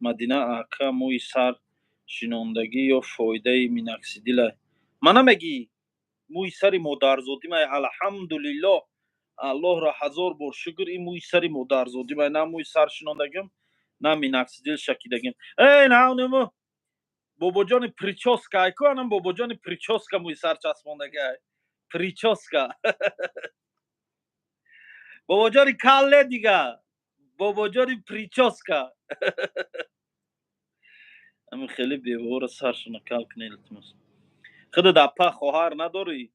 Мадина? Ака, мӯи сар шинондагӣ ё фоидаи миноксидилай? Мана мегӣ, мӯи сари модарзодимай. Алҳамдулиллоҳ, Аллоҳро ҳазор бор шукр, ин мӯи сари модарзодимай. На мӯи сар шинондагим, на миноксидил шакидагим. Эй, наунему бобоҷони прическа, айку анам бобоҷони прическа, мӯи сар часпондагай, прическа бобоҷони калле дига, бобоҷони прическа. Ами хеле бевора саршона кал куне, илтимос. Худат апа, хоҳар надорӣ?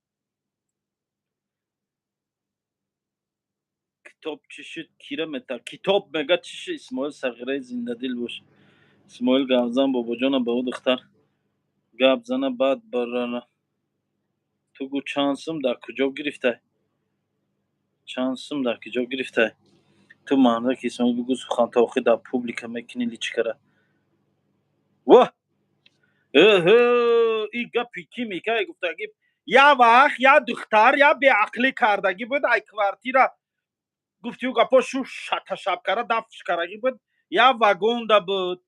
Китоб чӣ шуд, кира мета китоб мега, чӣ шуд? Исмоил, сағираи зиндадил бош. Исмоил, гапзан, бобоҷона, ба ӯ духтар гап зана, баъд барана. Ту гӯ, чанд сум дар куҷо гирифтай? Чанд сум дар куҷо гирифтай? Ту мардак, Исмоил, бигӯ суханта охир дар публика мекунӣ, личкара. Во и гапи ки мекай, гуфтагӣ, я вақт я духтар я беақлӣ кардагӣ буд, ай квартира, гуфтию гапо, шу шаташабкара дафшкарагӣ буд, я вагонда буд.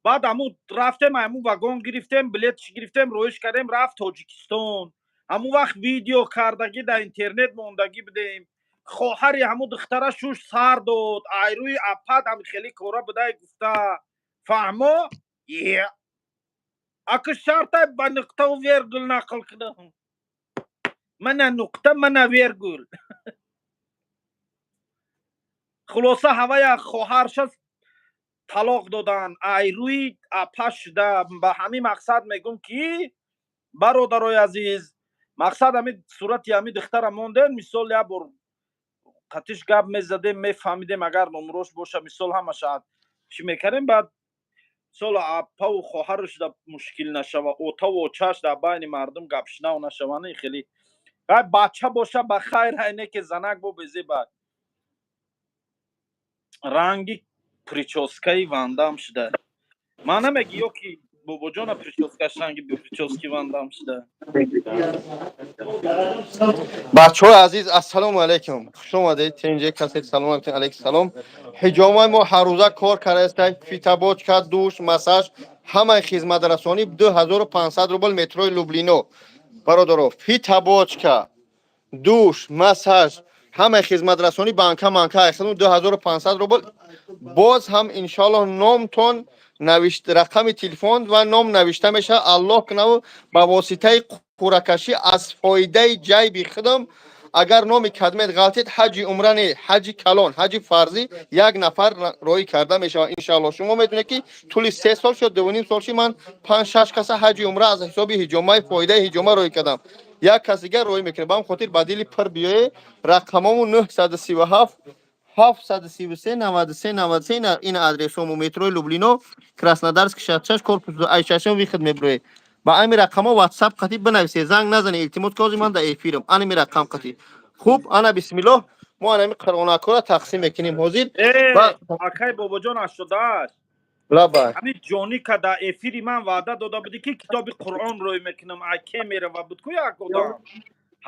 Баъд ҳамун рафтем, ҳамун вагон гирифтем, билетш гирифтем, роиш кардем, рафт Тоҷикистон. Ҳамун вақт видео кардагӣ, дар интернет мондагӣ будем. Хоҳари ҳамун духтара шуш сар дод, айрӯи апад ҳами хеле кора будай, гуфта, фаҳмо. Аку шартай ба нуқтаву вергул нақл кунам. Мана нуқта, мана вергул. Хулоса, ҳавая хоҳарша талоқ додан айрӯи апа шуда. Ба ҳамин мақсад мегӯм, ки бародарои азиз, мақсад, ҳамин сурати ҳамин духтара мондем. Мисол, як бор қатиш гап мезадем, мефаҳмидем, агар номрош боша, мисол, ҳамаша чӣ мекардем. Баъд, мисол, апаву хоҳараш да мушкил нашава, отаву очаш дар байни мардум гапшинав нашаванд. Хеле бача боша, ба хайр, айне ки занак бо безеба, ранги прическаи вандам шуда. Ман намеги, ё ки Бобоҷона прическа шанги прически вандам шуда. Бачаҳои азиз, ассалому алайкум, хуш омадед. Тенҷе касе салом алайкум, алайкум салом. Ҳиҷомаи мо ҳаррӯза кор кардаста, фитобочка, душ, массаж, ҳамаи хизматрасонӣ 2500 рубл, метрои Люблино. Бародаро, фитобочка, душ, массаж, ҳамаи хизматрасонӣ, банка манка айхидм, 2500 рубл. Боз ҳам, иншоаллоҳ, номтон навишт, рақами телефон ва ном навишта мешавад. Аллоҳ кунаву ба воситаи қуръакашӣ аз фоидаи ҷайби худам, агар номи кадмет ғалтид, ҳаҷи умра не, ҳаҷи калон, ҳаҷи фарзӣ як нафар роҳӣ карда мешавад, иншоаллоҳ. Шумо медонед, ки тӯли 3 сол шуд, 2,5 сол шуд, ман панҷ шаш каса ҳаҷи умра аз ҳисоби ҳиҷомаи, фоидаи ҳиҷома роҳӣ кардам. Як кас дигар роҳӣ мекунем. Ба ҳам хотир ба дили пир биёе. Рақамому 937 733 93 93. Ин адресому метрои Люблино, Краснодарский 66, корпус, ай шашум выход меброe. Ба ами рақамо WhatsApp қатӣ бинависе, занг назане, илтимос, кози ман дар эфирам. Анами рақам қатӣ. Хуб, ана бисмиллоҳ, мо анами қуръонакҳоро тақсим мекунем ҳозир. Э, ва акай Бобоҷон, 88. Лаба. Ҳамин ҷоника дар эфири ман ваъда дода будӣ, ки китоби Қуръон рӯй мекунам. Ай ке мерава буд ку, як одам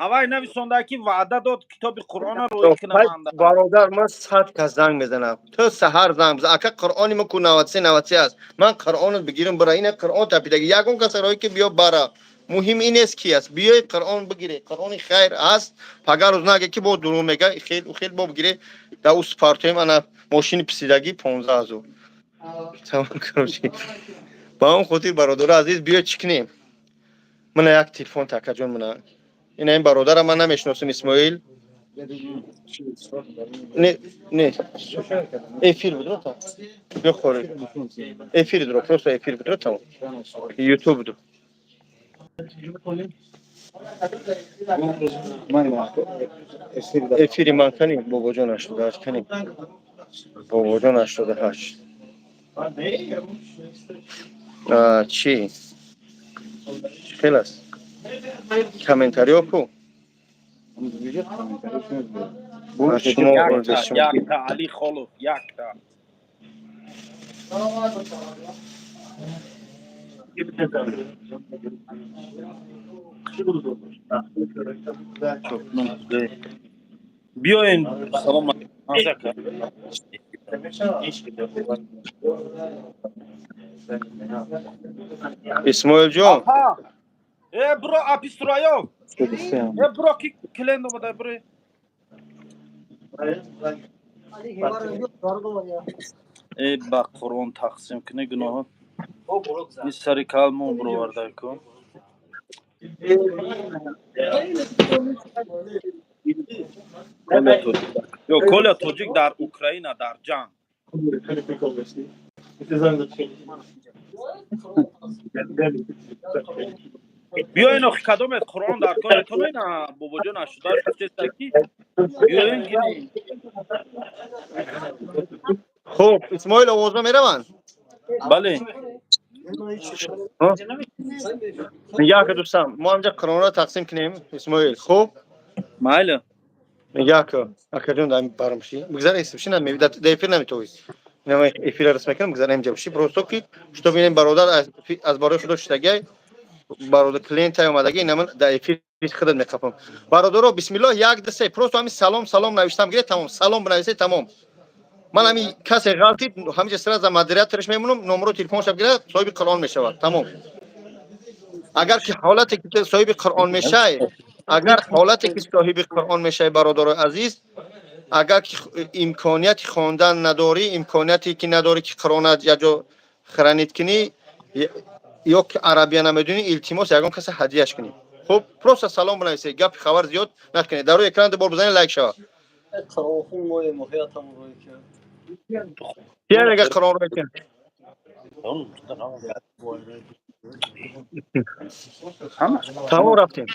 ҳавай нависонда, ки ваъда дод, китоби Қуръона рӯй кунам анда. Бародар, ман 100 кас занг мезанам, ту саҳар занг бизан: «Ака, қуръони мо ку 93 93 аст, ман қуръонат бигирам бара». Ина қуръон тапидаги, ягон каса роҳӣ ки биё бара. Муҳим ин нест, ки аст, биёи қуръон бигире. Қуръони хайр аст. Пагар рӯз наге, ки бо дурӯғ мега, хел хел бо бигире. Да ӯ спартоем, ана мошини писидагӣ 15 000. Тамом, короче, ба он хотир, бародари азиз, биё, чӣ кунем? Мана як телефон, такаҷон, мана ина ин бародара ман намешиносам, Исмоил. Не, не, эфир будро, та биё, хори эфир дро, просто эфир будро, тамом, ютуб будро. Эфири ман кани, Бобоҷон, 88 кани, Бобоҷон, 88. Чӣ хел аст? Комментариё ку? Шумо Якта, якта Али Холов, якта. Биёен, салом ака. Исмоилҷон. Апа, э, бро, апи Сурайё, э, бро, ки клиент омада, бро. Э, ба Қуръон тақсим кунӣ, гуноҳо ин сари калмо бироварда ку. Коля Тоҷик, ё Коля Тоҷик дар Украина дар ҷанг. Биёен охи, кадомет Қуръон дар коретон? Ина Бобоҷон ашуда гуфтеста, ки биёен, гирем. Хуб, Исмоил, овозма мераванд? Бале. Як дӯстам, мо ҳамҷа қуръонро тақсим кунем, Исмоил, хуб? Майли. Як акаҷон, дар барам ши бигзар, шина, да эфир наметовӣ. Инама эфира расм мекунам, бигзар, инҷа биши, просто ки что бинем, бародар аз барои худо шидагай, бародар клиентай омадаги, инама дар эфир худат меқапам. Бародаро, бисмиллоҳ, як, ду, се. Просто ҳамин салом, салом навиштам, гире, тамом. Салом бинависе, тамом. Ман ҳамин касе ғалтид, ҳаминҷа сразу модераторш мемонам, номеро телефонша бигирад, соҳиби қуръон мешавад, тамом. Агар ки ҳолате ки соҳиби қуръон мешай, агар ҳолате ки соҳиби қуръон мешай, бародарои азиз, агар ки имконияти хондан надорӣ, имконияте ки надорӣ, ки қуръонат якҷо хранить кунӣ ё ки арабия намедонӣ, илтимос, ягон каса ҳадияш кунӣ. Хуб, просто салом бинависе, гапи хабар зиёд накунед. Дар рӯи экран ду бор бизанед, лайк шавад. Кия мега қуръон рӯй кун? Тамом, рафтем.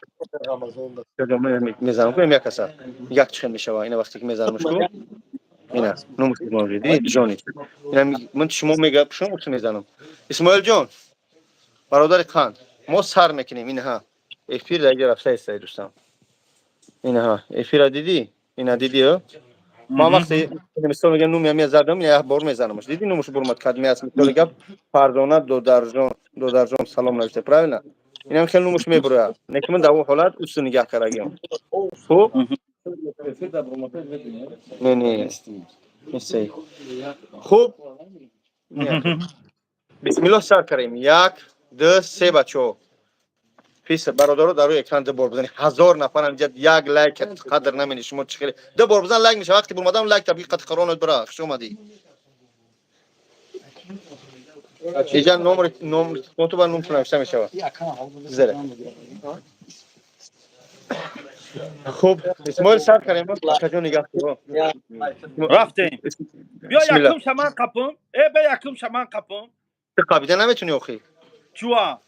Мезанам ку, як каса як чихел мешава. Ина вақте ки мезанамш ку, ина номуш диди, ҷони, ина ман шумо мега, шумо мезанам. Исмоилҷон, бародари қанд, мо сар мекунем. Инаҳа эфир дар инҷа рафта истои, дӯстам. Инаҳа эфира дидӣ? Ина дидӣ? Ман вақте мисол мегам, нуми ҳамия задам, ина як бор мезанамаш, дидӣ, номуш бурмад, кадме аст. Мисоли гап, Фарзона, додарҷон, Додарҷон, салом навишта, правильно? Инам хел нумуш мебурояд. Некман дар он ҳолат усу нигаҳ кардагиам. Хуб, не, не, нестей. Хуб, бисмиллоҳ, сар кардем. Як, ду, се. Бачаҳо, пис бародаро, дар рӯи экран ду бор бизанед. 1000 нафарам инҷа, як лайк қадр намени. Шумо чӣ хеле ду бор бизан, лайк меша. Вақти бурмадам, лайк таби қати қаронат бира. Хуш омадӣ. Иҷа номер телефонту ба номту навишта мешавад. Зере. Хуб, Исмоил, сар кардем. Акаҷон, нигаҳ. Рафтем, биё. Якум шаман қапум, э, бе, якум шаман қапум. Қапида наметуни охи. Чуа?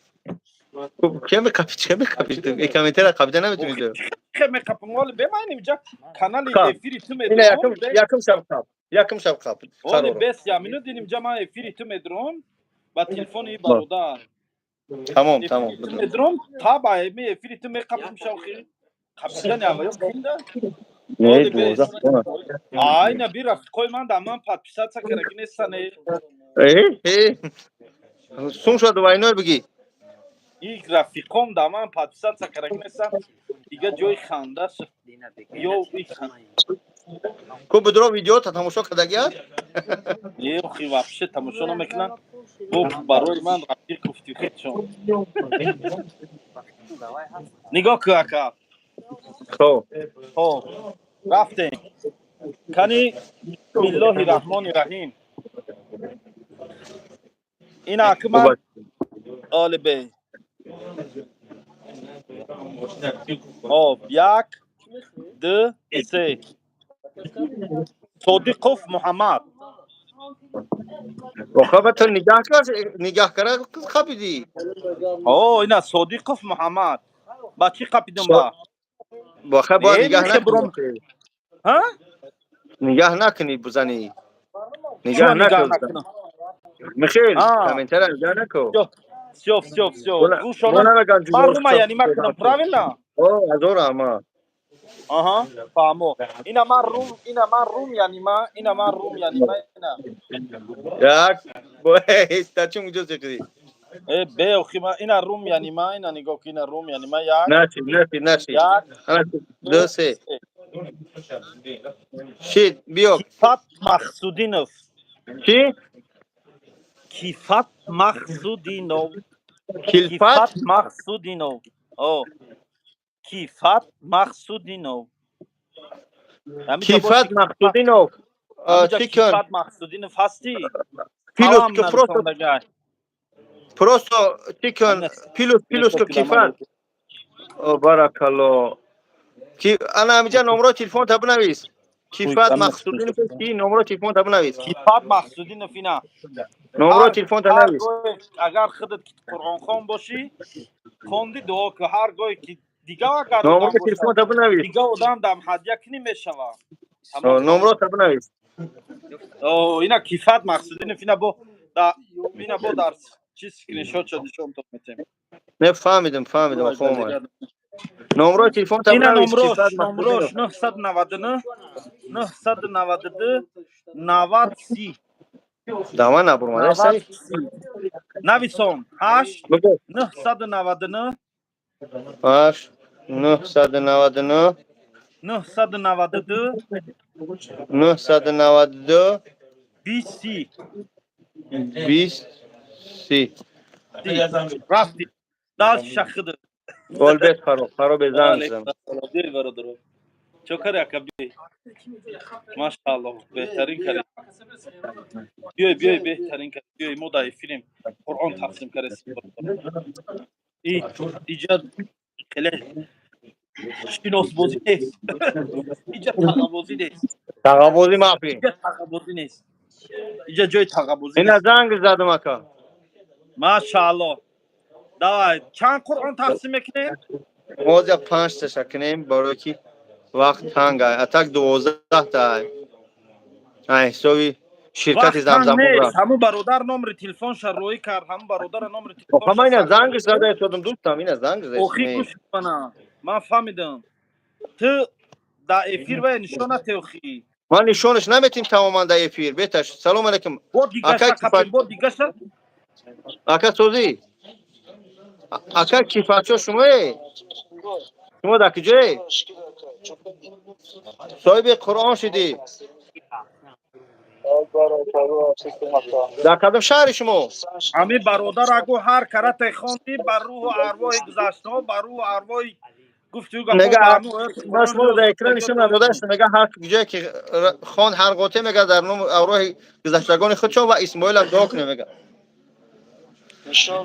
Кем мекапи? Чӣ мекапи? Комментара қапида наметуни ту. Хе мекапум, вале бемайним ҷа канали эфири ту. Медуром, якум шаб қап, якум шаб қап. Оли, бес я минут диним ҷа, ман эфири ту медуром ба телефони бародар. Тамом, тамом. Медуром, та ба эми эфири ту мекапум. Шавхи қапидани аваё кинда. Не, 12. Айна би рафиқои ман да ман подписаться кардаги нестане. Э, сум шуд, вайной бигӣ. И рафиқом да ман подписаться кардаги нестан, дига ҷои ханда ё. Ку бидро, видеота тамошо кардагиат? Не, охи, вообще тамошо намекунам. Бо барои ман рафиқ гуфти худшон. Нигоҳ ку, ака. Хоб. Хоб, рафтем. Кани, бисмиллоҳи раҳмони раҳим. Ина аки ман олибе. Хоб, як, ду, се. Содиқов Муҳаммад. Охо, ба ту нигаҳ кар, нигаҳ кара, қапидӣ. О, ина Содиқов Муҳаммад. Ба чӣ қапидум ба? Баха, бояд нигаҳ накунӣ. Ҳа? Нигаҳ накунӣ, бузанӣ. Нигаҳ накун. Михел, комментара нигаҳ накун. Всё, всё, всё. Ман рума, яъни ма кунам, правильно? О, азор ама. Аҳа, фаҳмо. Ина ман рум, ина ман рум, яъни ма, ина ман рум, яъни ма, ина. Як, та чун куҷо зиқидӣ? Э, бе, охи, ма ина рум, яъни ма, ина нигоҳ ки, ина рум, яъни ма, як. Нашид, нашид, нашид. Як. Ду, се. Шид, биё. Кифат Махсудинов. Чӣ? Кифат Махсудинов. Килфат? Махсудинов. О, Кифат Махсудинов. Кифат Махсудинов. Чӣ кун? Кифат Махсудинов ҳастӣ? Плюс ку, просто, просто чӣ кун? Плюс, плюс ку, Кифат. О, баракалло. Ки ана ҳамиҷа номро телефонта бинавис. Кифат Махсудинов ки, номро телефонта бинавис. Кифат Махсудинов, ина. Номро телефонта навис. Агар худат қуръонхон бошӣ, хонди, дуо ку. Ҳар гоҳе ки дига агар Номро телефонта бинавис. Дига одам дам ҳадя кунӣ, мешава. Номрота бинавис. Ина Кифат Махсудинов, ина бо ина бо дар чи скриншот шо нишон дод метем. Не, фаҳмидам, фаҳмидам, фаҳмидам. Номро телефонта ина. бинавис. Номрош, номрош 999 992 90 30. Дама набурмада. Нависон: 8 999. 8 999. 992. 992. 20 30. 20 30. Рафти, дальше шахида. Голбет, фаро, фаро, безанг зам. Бародаро, чо кари, ака? Би, машааллоҳ, беҳтарин кари. Биёй, биёй, беҳтарин кари. Биёй, мо дар эфирем, Қуръон тақсим каресим. Иҷа хеле шиносбозӣ нест, иҷа тағабозӣ нест. Тағабозӣ мафи. Иҷа тағабозӣ нест, иҷа ҷои тағабозӣ. Ина занг задам, ака. Машааллоҳ. Давай, чанд Қуръон тақсим мекунем? Мо панҷташа кунем, барое ки вақт танг ай. Атак 12-та ай. Ай ҳисоби ширкати Замзам. Ҳамун бародар номери телефонша роӣ кард, ҳамун бародара номери. Телефон ина занг зада истодам, дӯстам, ина занг зада. Охи, гӯш кана, ман фаҳмидам, ту дар эфир вай нишон натеохи. Ман нишонаш наметим тамоман дар эфир. Беташ, салом алейкум. Бо дигаша, бо дигаша. Ака, созӣ? Ака, кифачо шумое? Шумо дар куҷое? Соҳиби Қуръон шудӣ. Дар кадом шаҳри шумо? Ҳами бародар, агу ҳар карате хонди, ба рӯҳу арвоҳи гузаштаҳо, ба рӯҳу арвоҳи гуфту Мега, ман шуморо дар экран нишон надодаастам. Мега, ҳар ҷое ки хон, ҳар қоте, мега, дар номи арвоҳи гузаштагони худшон ва Исмоилам дуо кунем, мега.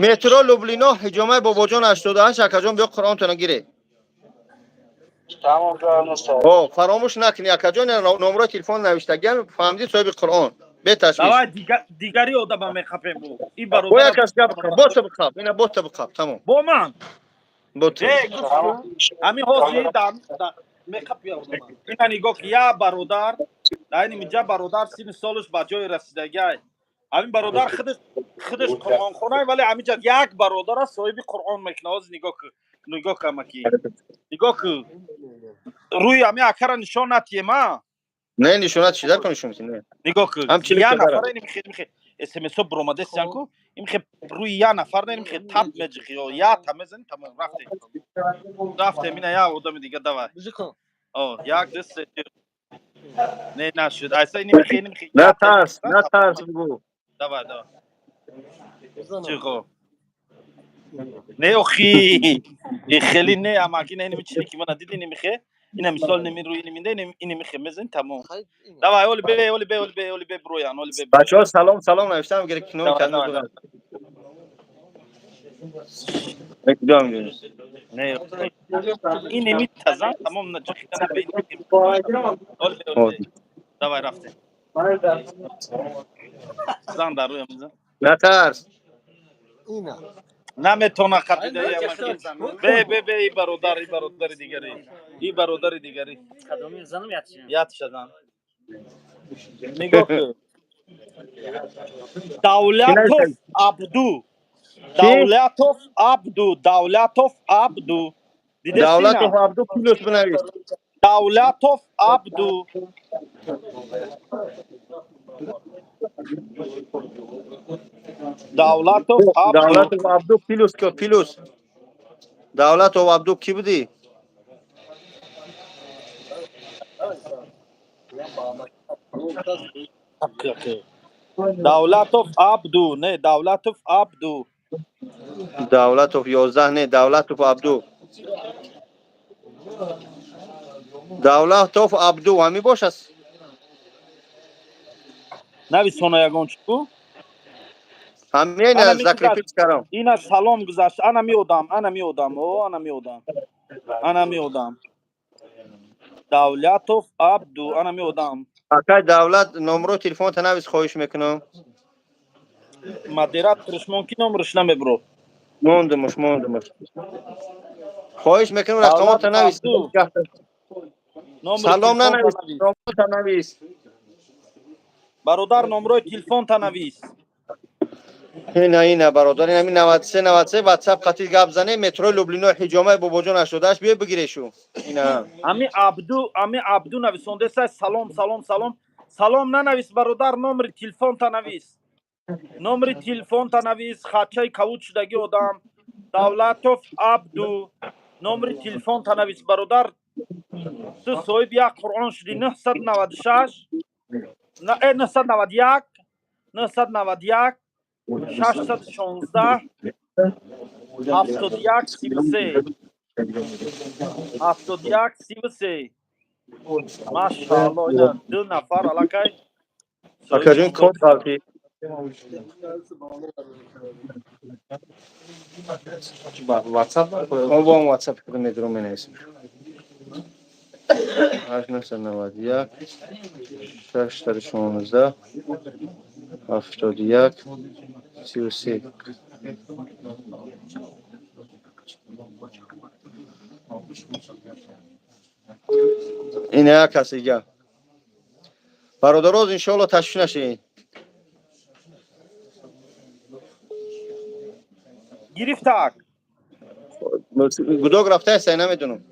Метро Люблино, ҳиҷомаи Бобоҷон 88. Акаҷон, биё, Қуръонтона гире. О, фаромӯш накунӣ, акаҷон, номрои телефон навиштагиам, фаҳмидӣ? Соҳиби Қуръон, беташвиш. Давай, дигари одама мехапем бу и Бо бародар. як кас гап, бота биқап, ина бота биқап, тамом. Бо ман. Бота. Ҳами ҳозир мехапи одама. Ина нигоҳ ки, я бародар дар ин инҷа, бародар сини солаш ба ҷои расидагиай. Ҳамин бародар худаш қуръонхонай, вале ҳаминҷа як бародар аст, соҳиби Қуръон мекунад. Ҳозир нигоҳ ку, нигоҳ ку, амаки, нигоҳ ку, рӯи ҳами акара нишон натием, а? Не, нишонат чида кун, нишон не. Нигоҳ ку. Ҳам чили Я падарам. нафар ин михе смсо буромадесиян ку, ин михе рӯи я нафар не, ин михе тап меҷиқи ё я та мезани, тамом, рафтем, рафтем. Ина я одами дига, давай. О, як, ду, се. Не, нашуд. Айса, ин михе. Натарс, натарс, бугу. Давай, давай. Чихо не, охи, и хели не, амаки, не, ин чизе ки мана диди, не михе, ина мисол неми рӯи ниминда, ин михе мезани, тамом. Давай, оли бе, оли бе, оли бе, оли бе, броян, оли бе. Бачаҳо, салом, салом навиштам, гире кино. Давай, кадом давай. будам. Куҷо мегӯӣ? Не, ин неми тазан, тамом, на чихида, бе, оли бе, оли бе. Давай, рафтем. Зан дар рӯям зан. Натарс. Наметона қапидаи, амаки. Бе, бе, бе, и бародар, и бародари дигари, и бародари дигари. Ятша зан. Нигоҳ кун. Давлятов Абду. Давлятов Абду, Давлятов Абду. Давлатов Абду, плюс бинавис. Давлятов Абду. Давлатов Абду. Давлатов Абду, плюс ко, плюс. Давлатов Абду кӣ будӣ? Давлатов Абду, не, Давлатов Абду. Давлатов 11, не, Давлатов Абду. Давлатов Абду ҳамин бошад? Нависона ягон чӣ. Ҳамин Ана ми закрепить кардам. Ина салом гузашт, ана меодам, ана меодам, о, ана меодам, ана меодам. Давлатов Абду, ана меодам. Акай Давлат, номро телефонта навис, хоҳиш мекунам. Модераторш мон ки номрш намебро. Мондумуш, мондумуш. Хоҳиш мекунам, рақамота навис. Абду. Номри Салом телефонта нанавис, навис. номрота навис. Бародар, номрои телефонта навис. Ина, ина бародар, ина 93 93 WhatsApp қати гап зане, метрои Люблино, ҳиҷомаи Бобоҷон 88, биё бигирешу. Ина. Ами Абду, ами Абду нависондеса, салом, салом, салом. Салом нанавис, бародар, номри телефонта навис. Номри телефонта навис, хачаи кавуд шудаги одам. Давлатов Абду. Номри телефонта навис, бародар. Ту соҳиби як Қуръон шуди. 996 991 991 616 71 33 71 33. Машаалло, ина ду нафар аллакай. Акаҷон, код қалти. Мо бо он WhatsApp куда медурам, менависем. 991 616 71 33. Ина як кас дига. Бародароз, иншоалло, ташвиш нашед. Гирифтак. Гудок рафтааст, намедонам.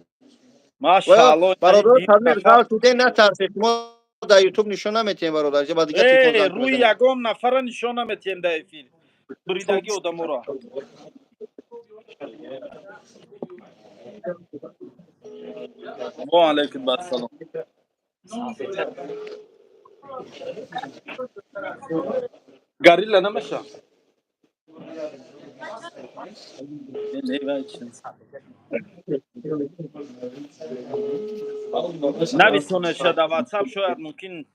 Машаалло. Бародар, табир ғалт, натарсед, мо дар Ютуб нишон наметиҳем, бародар, ба дигар телефон занг рӯи мезанем. Ягон нафара нишон наметиҳем дар эфир, буридаги одаморо. Ва алайкум ассалом. Горилла намеша? Не, нависонеша да WhatsApp, шояд мумкин.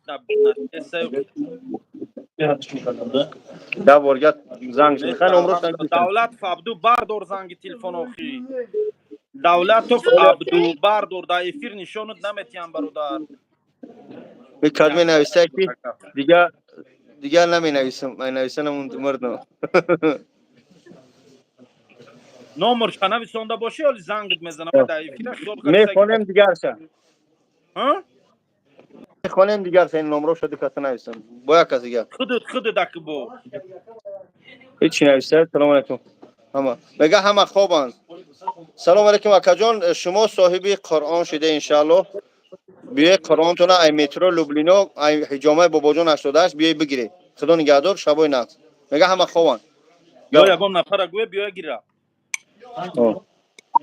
Да борга занг шуд. Номрош. Давлатов Абду, бардор занги телефон охи. Давлатов Абду, бардор, да эфир нишонат наметиҳам, бародар. Мекад менависа ки дигар дигар наменависам, нависанам мардам. Номерша нависонда бошӣ, оли зангит мезанам да эфира. Мехонем дигарша. Мехонем дигарша, ин номро шуди каса нависам. Бо як кас дигар. Худут, худут аки бо. Ҳеҷ нависа. Салом алайкум. Ҳама. Мега ҳама хобанд. Салом алайкум, акаҷон, шумо соҳиби Қуръон шида иншааллоҳ. Биёй Қуръонтона ай метро Люблино, ай ҳиҷомаи Бобоҷон 88 биёй бигиред. Худо нигаҳдор, шабои нақс. Мега ҳама хобанд. Ё ягон нафара гӯя биёя гира.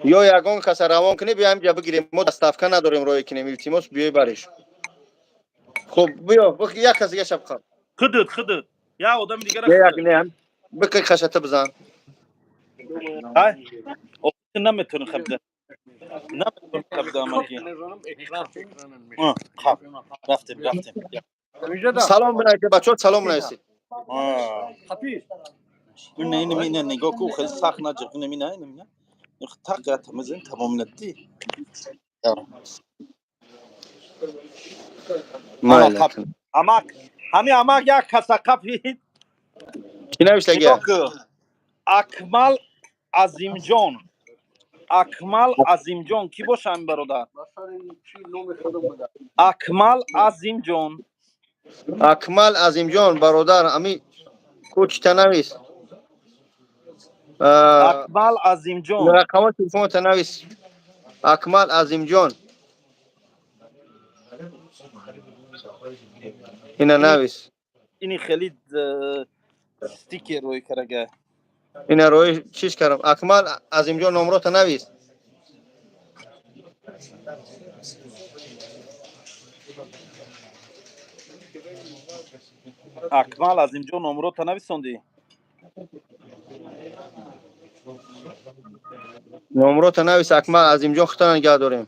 Ё ягон каса равон кунӣ, биё ҳамҷа бигирем. Мо доставка надорем, роҳе кунем, илтимос, биёй бариш. Хуб, биё, як кас дига шаб қаб. Худут, худут. Я одами дигара. Як не, бикай хашата бизан. Ай? Наметонӣ хабда. Наметонӣ хабда амаки. Хаб. Рафтем, рафтем. Салом бинависед, бачаҳо, салом бинависед. Ина ина ина нигоҳ ку, хеле сахт наҷиқ. Ина ина ина ина. Тақ я тамизин тамом надди. Амак, ҳами амак як каса қапид. Чӣ навиштагия? Акмал Азимҷон. Акмал Азимҷон кӣ боша ҳамин бародар? Акмал Азимҷон. Акмал Азимҷон, бародар, ами кӯчта навис. Акмал Азимҷон. Рақами телефонта навис. Акмал Азимҷон. Ина навис. Ини хеле стикер рӯй карага. Ина рӯи чиз кардам. Акмал Азимҷон, номрота навис. Акмал Азимҷон, номрота нависондӣ? Номрота навис, Акмал Азимҷон, худтон нигаҳ дорем.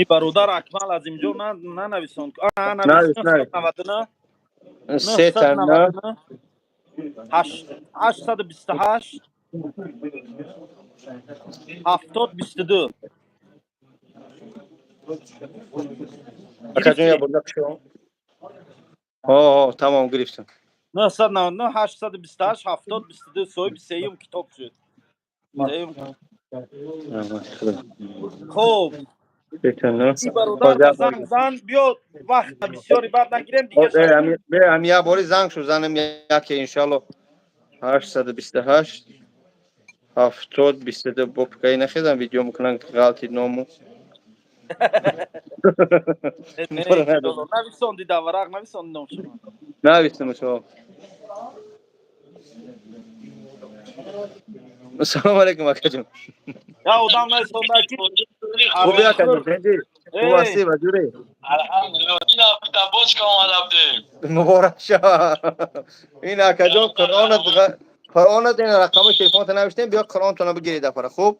Ин бародар Акмал Азимҷон нанависонд. Навис, навис. Се та 828 70 22. Акаҷон, я бурда кушо. Ҳо, тамом, гирифтам. 999 828 70 22 соҳиби сеюм китоб шуд. Хуб, бародар, занг зан, биё, вақт бисёри баъд нагирем. Дига ҳами як бори занг шу, занем яке, иншалло. 828 70 22. Бо пикаи нахезам, видео мекунан ғалти ному. Нависонди да варақ, нависонди ном шумо? Нависам шумо. Салом алейкум, акаҷон. Я одам нависонда ки. Хуби, акаҷон, хуб ҳастӣ, ба ҷуре? Алҳамдулиллоҳ, ина бочка омада будем. Муборак шава. Ин акаҷон, Қуръонат, Қуръонат, ин рақами телефонта навиштем, биё Қуръонтона бигиред афара, хуб?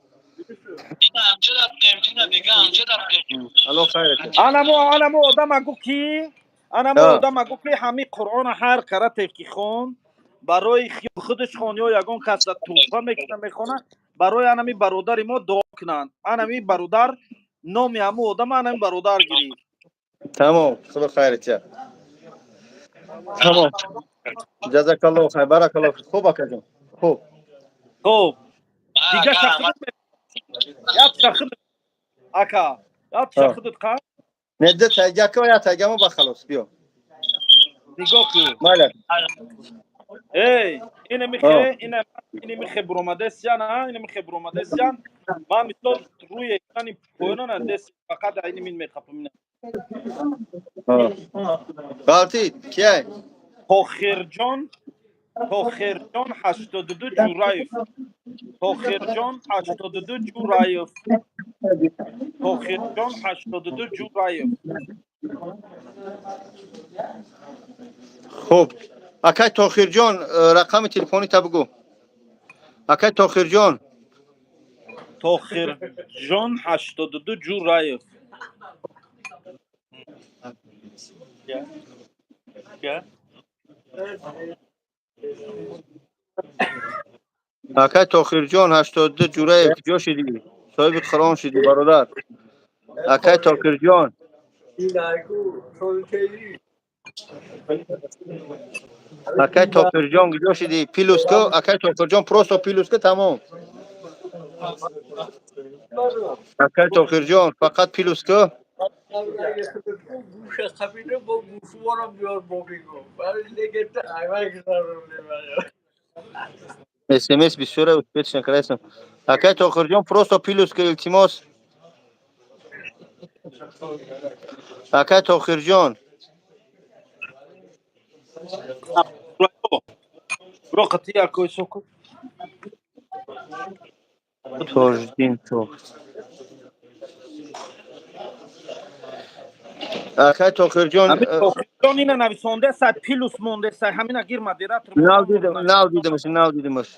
Алло хайр. Анамо, анамо одама гу ки, анамо одама гу ки ҳами Қуръона ҳар карате ки хон, барои худаш хон ё ягон кас туҳфа мекуна, мехона, барои анами бародари мо дуо кунанд. Анами бародар, номи ҳаму одама анами бародар гирифт. Тамом, худо хайр тия. Тамом. Ҷазакаллоҳу хайр, баракаллоҳу фик. Хуб, акаҷон. Хуб. Хуб. Дига шахс як шахс ака, як шахсат қа? Не, д тайга ко, я тайга мо ба халос, биё. Нигоҳ кун. Майла. Эй, ина михе, ина ина михе буромадесян, а ина михе буромадесян. Ман мисол рӯи экрани поёнана дес фақат айни мин мехапам ина. Ғалтид, кияй? Тохирҷон, Тохирҷон 82 Ҷураев. Тохирҷон 82 Ҷураев. Тохирҷон 82 Ҷураев. Хуб. Акай Тохирҷон, рақами телефонита бугӯ. Акай Тохирҷон. Тохирҷон 82 Ҷураев. Акай Тохирҷон 82 Ҷураев, куҷо шидӣ? Соҳиби Қуръон шидӣ, бародар. Акай Тохирҷон. Акай Тохирҷон, куҷо шидӣ? Плюс ку, акай Тохирҷон, просто плюс ку, тамом. Акай Тохирҷон, фақат плюс ку. СМС бисёре успеть накардастам. Акай Тохирҷон, просто плюс ку, илтимос. Акай Тохирҷон. Тоҷдин Тох. Акай Тохирҷон. Тохирҷон ина нависонда сай плюс монда сай ҳамина гир модератор. Нав дидам, нав дидамаш, нав дидамаш.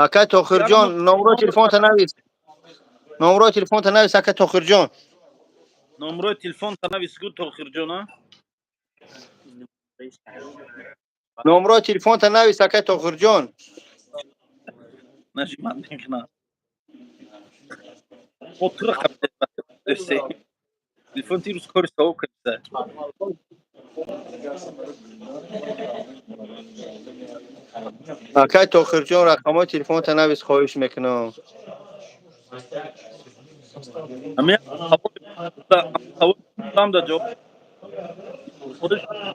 Акай Тохирҷон, номрои телефонта навис. Номрои телефонта навис, акай Тохирҷон. Номрои телефонта навис гу Тохирҷон, а? Номрои телефонта навис, акай Тохирҷон. Нажимат мекунам. Отура қабл. Телефон тирус кори савоб карда. Акай Тохирҷон, рақамҳои телефонта навис, хоҳиш мекунам.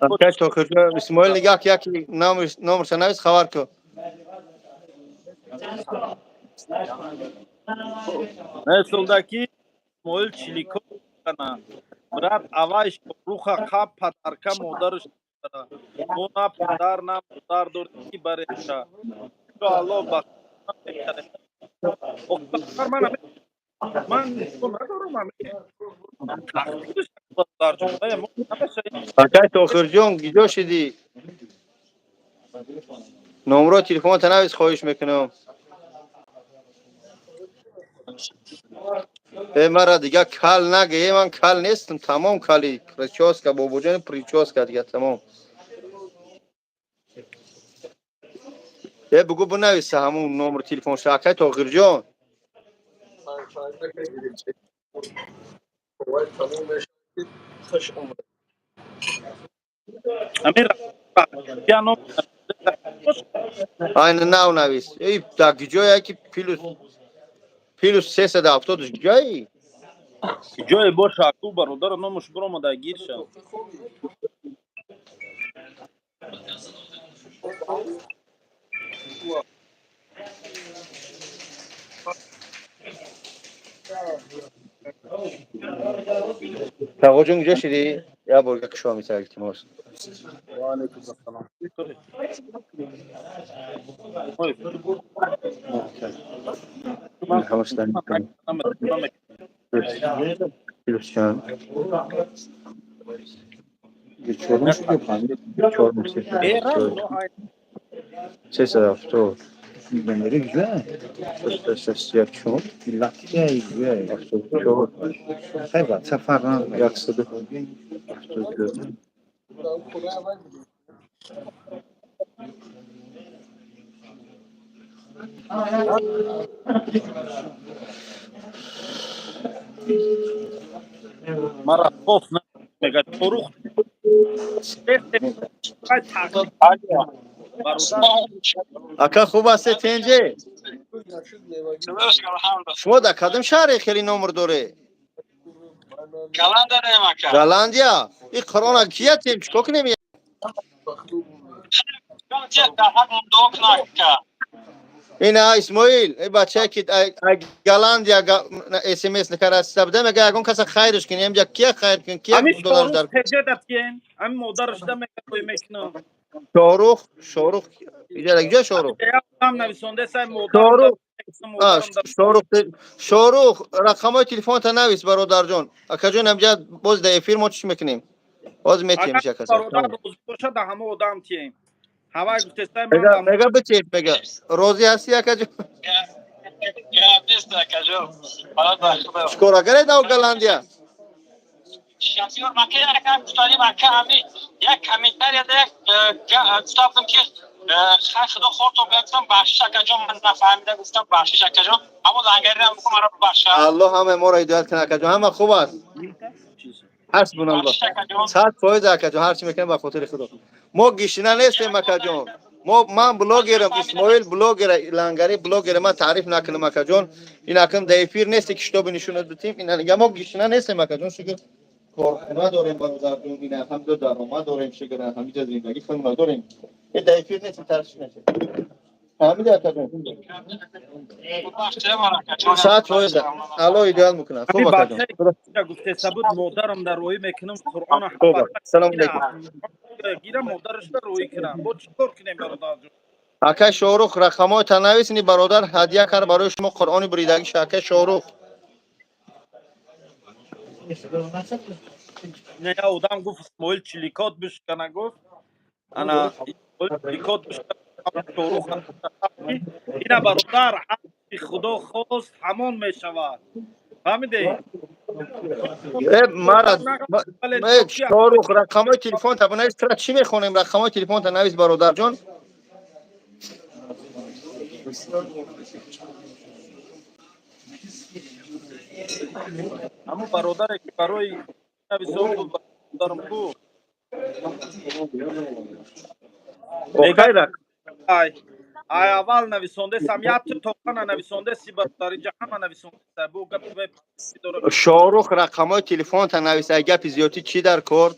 Акай Тохирҷон, Исмоил нигаҳ ки яки номерша навис, хабар ку. Несолдаки Исмоил Чиликов кана. Брат авай Шоҳруха қаб падарка модарш мо на падар на модар дорем ки бареша. Иншоаллоҳ ба ман надорам. Акай Тохирҷон, куҷо шидӣ? Номрои телефонта навис, хоҳиш мекунам. Э, мара дига кал нага, э, ман кал нестам, тамом кали. Прическа, бобоҷон, прическа дига тамом. Э, бугӯ бинависа ҳамун номер телефонша, акай Тохирҷон. Айна нав навис. Эй, дар куҷое ки плюс плюс 370 куҷои? Ҷое боша, аку бародар номуш биромада гирша. Тағоҷон, куҷо шидӣ? Як бор кушо миса, илтимос. Ва алайкум ассалом. Плюс чанд? 370. 664. 74. 172. Мара хоф мега Шоҳрух. Ака, хуб ҳастед, тенҷе? Шумо дар кадом шаҳре хеле номр доре? Голландия. И Қуръона киятем, чикор кунем? Ина Исмоил, эй бачае ки ай Голландия СМС накарда буда, мега ягон каса хайрш кунем, ҷа кия хайр кун, кия Ами доллар дар. Шорух теже даткен, ами модараш да мега мекунам. Шорух, Шорух, иҷа ҷа Шорух. Ам нависонде сай модарам. Шорух, Шорух, Шорух, рақамҳои телефонта навис, бародарҷон. Акаҷон, ҳамҷа боз дар эфир мо чӣ мекунем? Боз метиҳем ша каса. Бародар розӣ бошад, да ҳама одам тием. Ҳавай гуфтестай. Мега, мега битиҳ, мега. Розӣ ҳастӣ, акаҷон? Гап нест, акаҷон. Чикор агаре дав Голландия? Шафиёр мака як гуфтани мака ҳами як комментарияда як гуфта будам, ки хай худо хортон гуфтам, бахшиш, акаҷон, ман нафаҳмида гуфтам, бахшиш, акаҷон, ҳамо лангарирам бикун, маро бибахша. Аллоҳ ҳама моро ҳидоят кунад, акаҷон, ҳама хуб аст. Ҳасбуналлоҳ. 100%, акаҷон, ҳар чӣ мекунем, ба хотири Худо. Мо гишина нестем, акаҷон. Мо ман блогерам, Исмоил блогера, лангари блогера, ман таъриф накунам, акаҷон. Ин акам дар эфир несте, ки шитоби нишонат битим. Ина нига, мо гишина нестем, акаҷон, шукр. Корхона дорем, бародарҷон, ина алҳамдулилла даромад дорем, шукр, ҳамиҷа зиндагӣ худмон дорем. Э дар эфир нести, тарш нести. Фаҳмиди, акаҷон? 100%. Аллоҳ ҳидоят мекунад. Хуб, акаҷон. Гуфтеса буд, модарам дар рӯӣ мекунам Қуръона. Хуб, салом алейкум. Гира модараш дар рӯӣ кунам. Бо чӣ кор кунем, бародарҷон? Акай Шорух, рақамҳои навис, ини бародар ҳадя кард барои шумо Қуръони буридагиша, акай Шорух. Не, я одам гуфт, Исмоил чиликот бишкана, гуфт. Ана Исмоил чиликот бишкана, Шорух. Ина бародар, ҳар Худо хост, ҳамон мешавад. Фаҳмидӣ? Э мара Шорух, рақамҳои телефон та навис, тра чӣ мехонем? Рақамҳои телефон та навис, бародарҷон. Ҳамон бародаре ки барои нависон буд, бародарам ку. Охай рақ. Ай ай аввал нависондесам, як тоқана нависондеси, бародар, инҷа ҳама нависондеса. Бу гапи вай дорам. Шорух, рақамҳои телефон та навис, ай гапи зиёдӣ чӣ дар кор?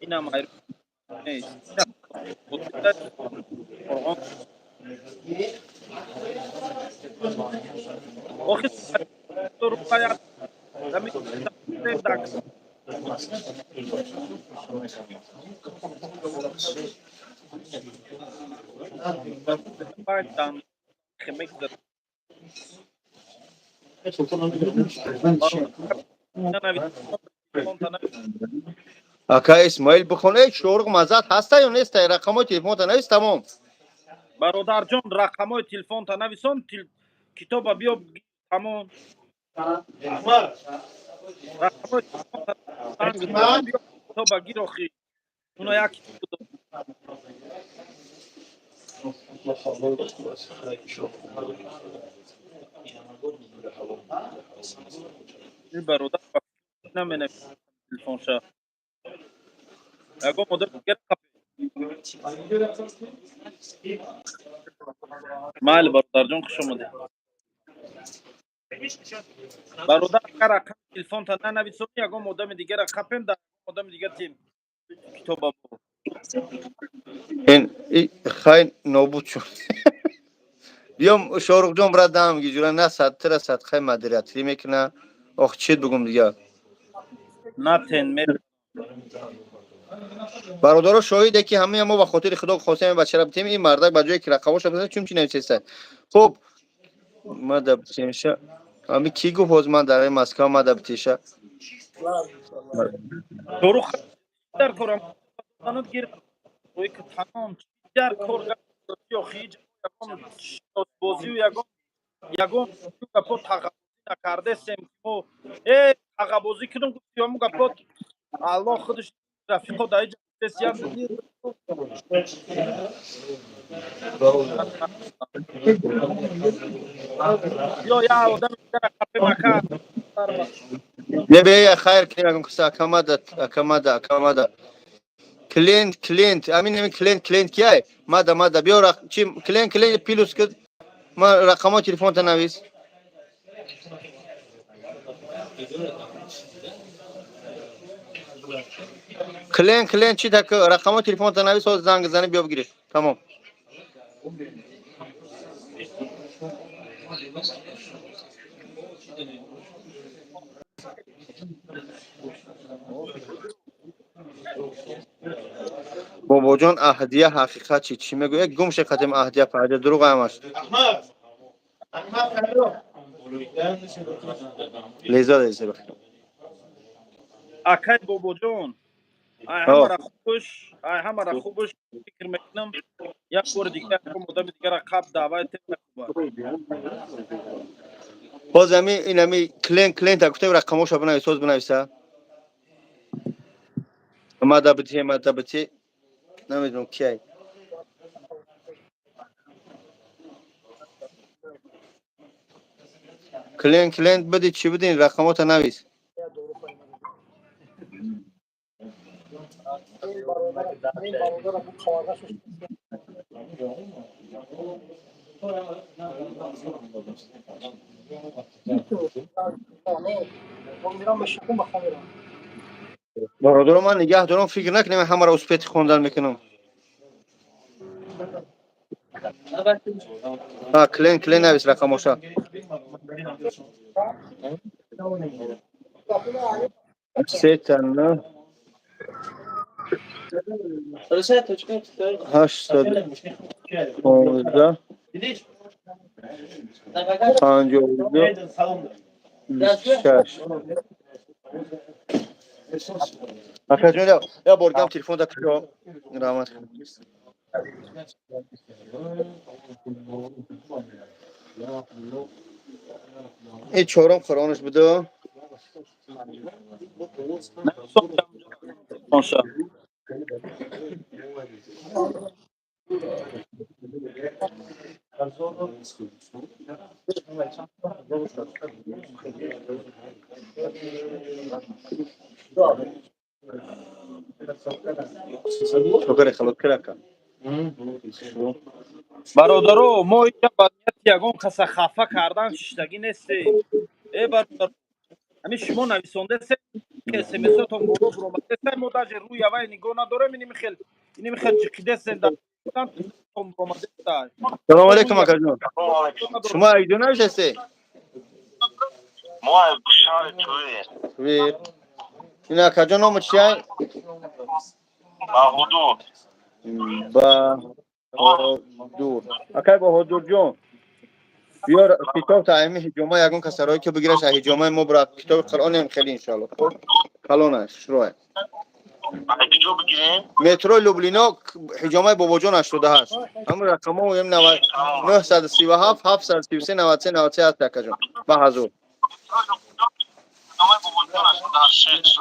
Инам айру нест. Қуръон. Охи рӯқаят Ака Исмоил, бихон, эй Шорух, маззат ҳаста ё неста? Рақамҳои телефонта навис, тамом. Бародарҷон, рақамҳои телефонта нависон, китоба биё, тамом. Рақамҳои телефонта биё, китоба гир, охи. Уна як китоб. Ин бародар наменависад телефонша. Ягон одам дигар. Майли, бародарҷон, хуш омадед. Бародар, агар рақами телефонта нанависонӣ, ягон одами дигара қапем, дар одами дигар тим китоба. Ин хай нобуд шуд. Биём, Шорухҷон, брат, дам гиҷура на садтира садқаи модераторӣ мекуна. Ох, чӣ бугум дигар? Натен ме. Бародаро, шоҳиде ки ҳамаи мо ба хотири Худо хостем бачара битем, ин мардак ба ҷое ки рақамоша бизанад, чун чи нависеста. Хуб, ма да битемша. Ами кӣ гуфт ҳозир ман дар Москва ма да битеша? Шорух дар корам гир ки тамом дар кор ё хиҷ ягон бозию ягон гапо тағабозӣ накардесем. Мо э тағабозӣ кунам гуфтиёму гапо Аллоҳ худаш рафиқо дар иҷа гуфтесиям. Ё я одами дигара қапе мака. Не бе, хайр кунем, ягон каса акамада, акамада, акамада. Клиент, клиент, амин ами клиент, клиент кияй? Мада, мада, биё чи клиент, клиент плюс ки ма рақамҳои телефонта навис. Клиент, клиент чи так рақамо телефонта навис, ҳозир занг зани, биё бигириш. Тамом. Бобоҷон, аҳдия ҳақиқат чи? Чӣ мегӯяд? Гум ше қатим аҳдия паҳдия дурӯғ ҳамаш. Леза леза бахир. Акай Бобоҷон, ай ҳамара хубш, ай ҳамара хубш фикр мекунам, як бори дигар ягон одами дигара қабл даъват хуба. Боз ами ин ами клиент, клиента гуфтем, рақамоша бинавис, ҳоз бинависа. Мада бити, мада бити. Намедонам кияй. Клиент, клиент биди, чӣ бидин, рақамота навис. Бародаро, ман нигаҳ дорам, фикр накунем ҳамаро успети хондан мекунам. А, клиент, клиент навис рақамоша. Сета на 815 52 26. Акаҷон, я боргам телефон да кушо. Раҳмат. Ин чорум қуръонаш буду. Телефонша. Шукре халот кирака. Бародаро, мо инҷа ба нияти ягон каса хафа кардан шиштагӣ нестем. Э бародар, ҳамин шумо нависондесе, смсотон боло буромадесе, мо даже рӯи авай нигоҳ надорем, иними хел иними хел ҷиқидесем дар буромадеса. Салом алейкум, акаҷон. Шумо айдо навишасе? Мо шаҳри Туир. Вир. Ин акаҷон номи чия? Баҳодур. Баҳодур. Акай Баҳодурҷон, биёр китоб таъими ҳиҷома, ягон касарое ки бигираш аз ҳиҷомаи мо бира, китоби Қуръонем хеле иншоалло. Калонаш, шуроя. Куҷо бигирем? Метрои Люблино, ҳиҷомаи Бобоҷон 88. Ҳамин рақамо ем 937 733 93 93 ҳаст, акаҷон. Ба ҳазур.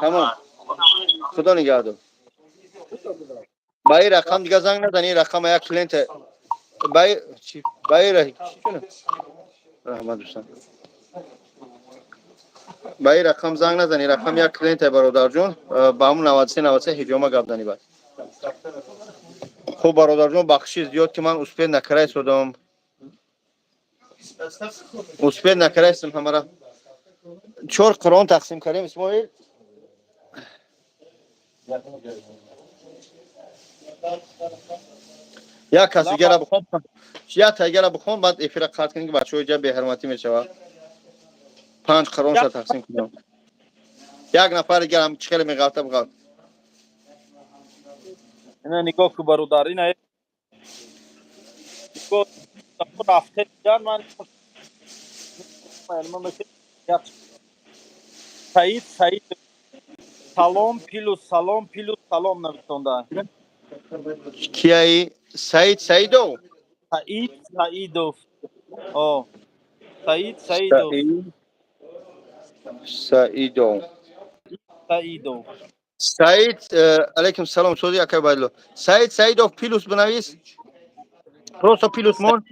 Тамом. Худо нигаҳдор. Ба ин рақам дига занг назан, ин рақама як клиент ба чи ба ин чӣ кунам? Раҳмат, дӯстан. Ба ин рақам занг назан, ин рақам як клиенте, бародарҷон, ба ҳамун 93 93 ҳиҷома гап зани бад. Хуб, бародарҷон, бахшиш зиёд, ки ман успеть накарда истодам. Успеть накарда истам ҳамара. Чор Қуръон тақсим кардем, Исмоил. Як кас дигара бихон, як тайгара бихон, баъд эфира қатъ кунем, ки бачаҳо иҷа беҳурматӣ мешавад. Панҷ қуръонша тақсим кунам. Як нафар дигарам чӣ хеле меғалта, биғалт. Ина нигоҳ ку, бародар, ина нигоҳ, рафте дигар ман Саид Саид салом плюс салом плюс салом нависонда. Кияи? Саид Саидов? Саид Саидов. О. Саид Саидов. Саидов. Саидов. Саид, алейкум салом, сози акай Байдулло. Саид Саидов плюс бинавис. Просто плюс мон.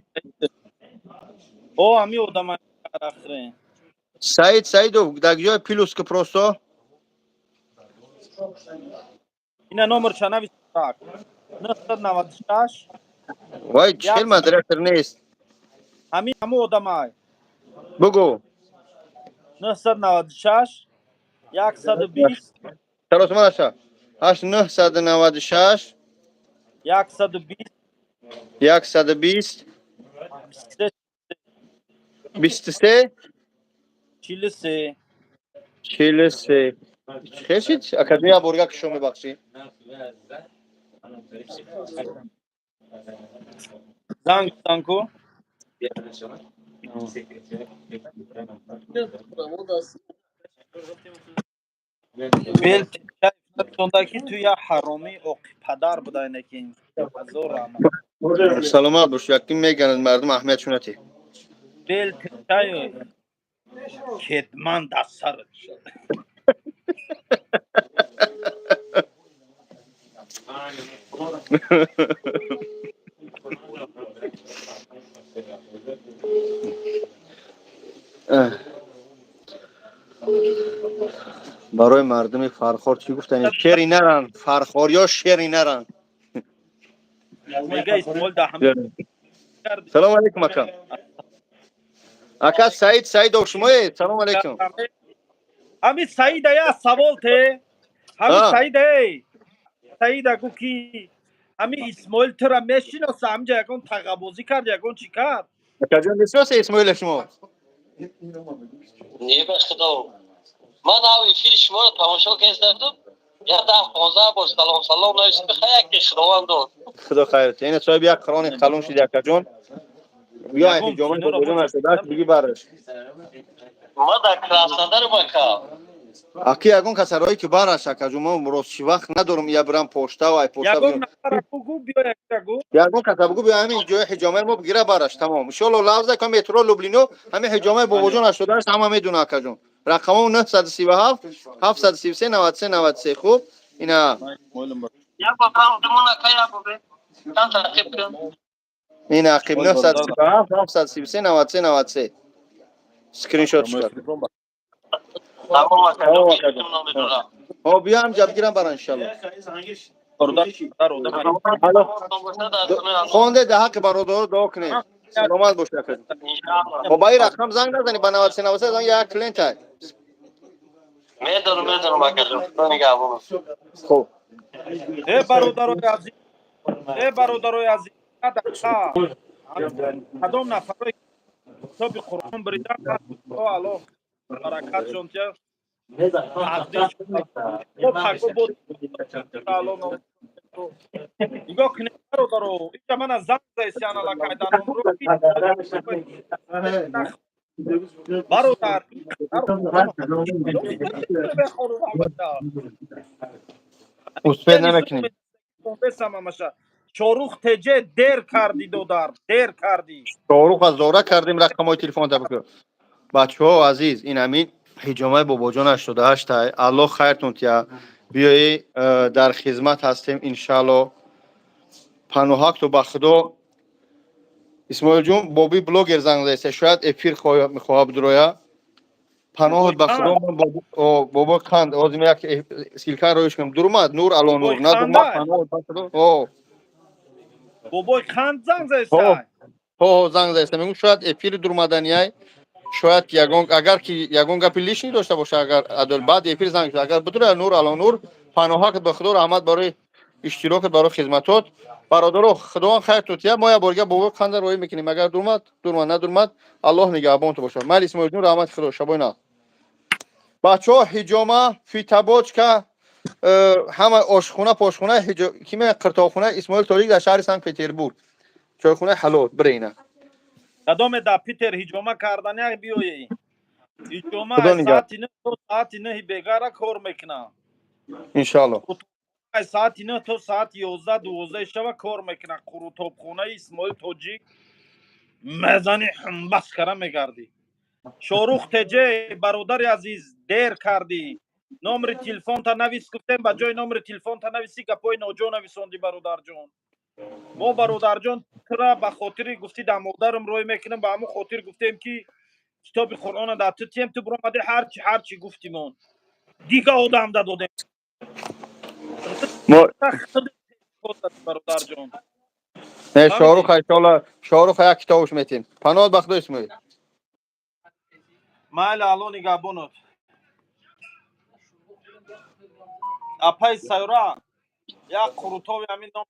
О, ами одама ахре. Саид Саидов дар ҷои плюс ки просто. Ина номер ча навис так. 996. Вай, чил модератор нест. Ҳамин ҳаму одамай. Бугу. 996 120. Саросима наша. 8 996 120 120 23 43. 43. Хешид? Академия борга ки шумо мебахшӣ. Занг занку. Бел тондаки ту я ҳаромӣ оқи падар будай некин. Ҳазор раҳмат. Саломат бош. Якин меганад мардум аҳамият шунати. Бел тешаю кетман дар сарат. Барои мардуми Фархор чӣ гуфтани? Шери наранд, фархориё шери наранд. Мега Исмоил да ҳам Салом алейкум ака. Ака Саид Саидов шумоед? Салом алейкум. Ҳами Саида я савол те. Ҳами Саида эй. Саида гу ки ҳами Исмоил тура мешиноса, ҳамҷа ягон тағабозӣ кард, ягон чӣ кард? Акаҷон мешиноса Исмоила шумо? Не ба худо. Ман ав эфири шуморо тамошо кардам. Я 10-15 бор салом салом навиштам, хай яке Худованд дод. Худо хайр. Яъне соҳиби як Қуръони қалун шуди акаҷон. Ё Ягон ҳиҷома киноро бобоҷон нашуда, диги бараш. Ман дар Краснодар бака. Аки ягон касарое ки бараш акаҷон, ман рост чӣ вақт надорам, я бирам пошта ва ай пошта Ягон бигирам. нафара бугу биё якта гу. Ягон каса бугу биё ҳамин ҷои ҳиҷомаи мо бигира бараш, тамом. Иншоалло лавза ка метро Люблино ҳамин ҳиҷомаи бобоҷон нашудааш ҳама медуна акаҷон. Рақамон 937 733 93 93. Хуб, ина Я бо бирам ака я бо бе. Чанд тақиб кун. ина ақиб 937 733 93 93. Скриншот шуд. Тамом ака. Тамом акаҷон. Хоб биё ҳамҷа бигирам баран иншоалло. Алло. Хонде дар ҳаққи бародаро дуо кунед. Саломат бошед акаҷон. Хоб ба ин рақам занг назанӣ, ба 93 93 занг як клиент ай. Медонам, медонам акаҷон. Худо нигаҳбон. Хуб. Э бародарои азиз, э бародарои азиз, адақа. Кадом нафарои китоби Қуръон бридан, то Аллоҳ баракатшон тия. Тақдир шуд. Мо паго бод Аллоҳ нигоҳ кунед бародаро, инҷа мана занг заисян аллакай дар номро бародар. Успед намекунем. Ҳамаша Шорух теҷе дер кардӣ додар, дер кардӣ. Шорух аз зора кардем рақамҳои телефон таб. Бачаҳо азиз, ин ҳамин ҳиҷомаи бобоҷон 88 ай. Аллоҳ хайртон тия. Биёи дар хизмат ҳастем иншаалло. Паноҳакту ба Худо. Исмоилҷон боби блогер занг заиста, шояд эфир мехоҳа бидроя. Паноҳат ба Худо ман бобо қанд, ҳозир як ссылка роиш кунам. Дурмад нур ало нур, Бобои на дурмад қандай? Паноҳат ба Худо. О, Бобои қанд занг Ҳо. заиста. Ҳо, занг заиста. Мегӯм шояд эфири дурмаданияй. Шояд ягон агар ки ягон гапи лишний дошта боша, агар адол баъд эфир занг зад. Агар бидура нур ало нур, паноҳакат ба Худо, раҳмат барои иштирокат, барои хизматот. Бародаро, Худованд хайр тутия, мо як борга бобои қанда роӣ мекунем. Агар дурмад, дурмад, надурмад, Аллоҳ нигаҳбонтон бошад. Майли Исмоилҷон, раҳмати Худо, шабои нав. Бачаҳо ҳиҷома, фитабочка, ҳама ошхона, пошхона, ки мега қиртоқхона Исмоил Тоҷик дар шаҳри Санкт Петербург. Чойхонаи ҳалол, бирена. Кадоме дар Питер ҳиҷома кардани биёе. Ҳиҷома Худо аз нигаҳ. соати 9 то соати 9 бегара кор мекунам. Иншоалло. Аз соати 9 то соати 11 12 шава кор мекунам. Қурутобхонаи Исмоил Тоҷик мезани ҳамбаскара мегардӣ. Шорух теҷе бародари азиз дер кардӣ. Номери телефонта навис гуфтем, ба ҷои номери телефонта нависи гапҳои ноҷо нависондӣ бародарҷон. Мо бародарҷон тура ба хотири гуфтӣ дар модарам рой мекунам, ба ҳамон хотир гуфтем ки китоби Қуръона дар ту тием, ту биромадӣ ҳарчи ҳарчи гуфтимон. Дига одам дадодем. Мо Бародарҷон. не Шорух иншоалло, Шорух як китобш метем. Паноҳат ба Худо Исмоил. Майли, Алло нигаҳбонот. Апаи Сайёра, як қурутови ҳамин ном.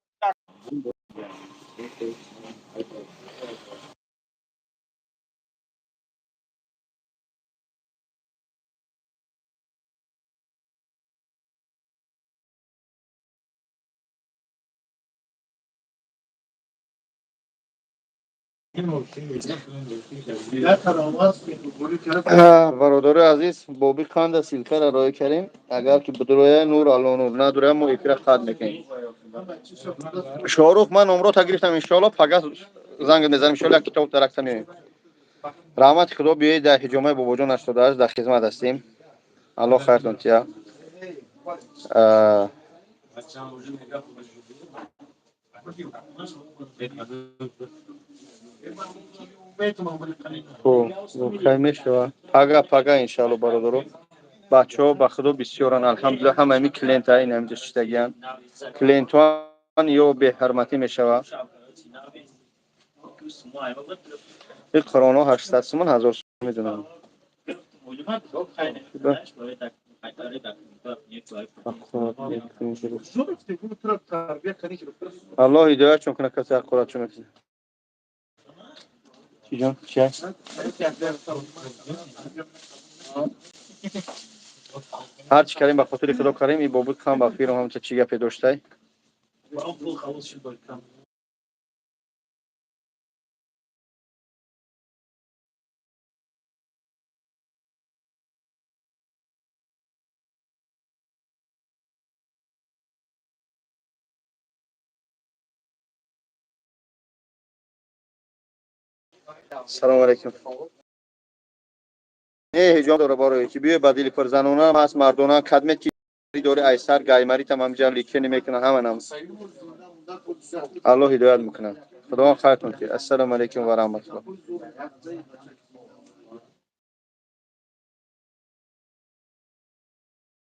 Бародари азиз, боби қанда ссылка ра роя кардем. Агар ки бидуроя, нур алло нур, надуроя, мо эфира қатъ мекунем. Шоҳрух, ман номрота гирифтам, иншоалло пага занг мезанем, иншоалло як китоб даракта меоем. Раҳмати Худо, биёед, дар ҳиҷомаи бобоҷон 88 дар хизмат ҳастем. Алло хайртон тия. Хуб, хай мешава. Пага, пага иншоалло. Бародаро, бачаҳо ба Худо бисёран, алҳамдулилла, ҳама ами клиента ин ҳаминҷо шиштагиян, клиентҳоан ё беҳурматӣ мешава. Ин қуръонҳо 800 сомон, 1000 сомон медонам. Аллоҳ ҳидоятшон кунад, касе ҳақоратшон мекунад. Чӣ ҷон, чи аст? Ҳар чӣ кардем, ба хотири Худо кардем. И бобуд кам ба фирм ҳамча чӣ гапе доштай? Салому алейкум. Не, ҳиҷоб дора барои чи биёй, ба дили пур. Занонаам ҳаст, мардона кадме ки дори, айсар гаймаритам ҳамҷа ликени мекунад, ҳаманам. Аллоҳ ҳидоят мекунад. Худованд хайртон ки. Ассалому алайкум ва раҳматуллоҳ.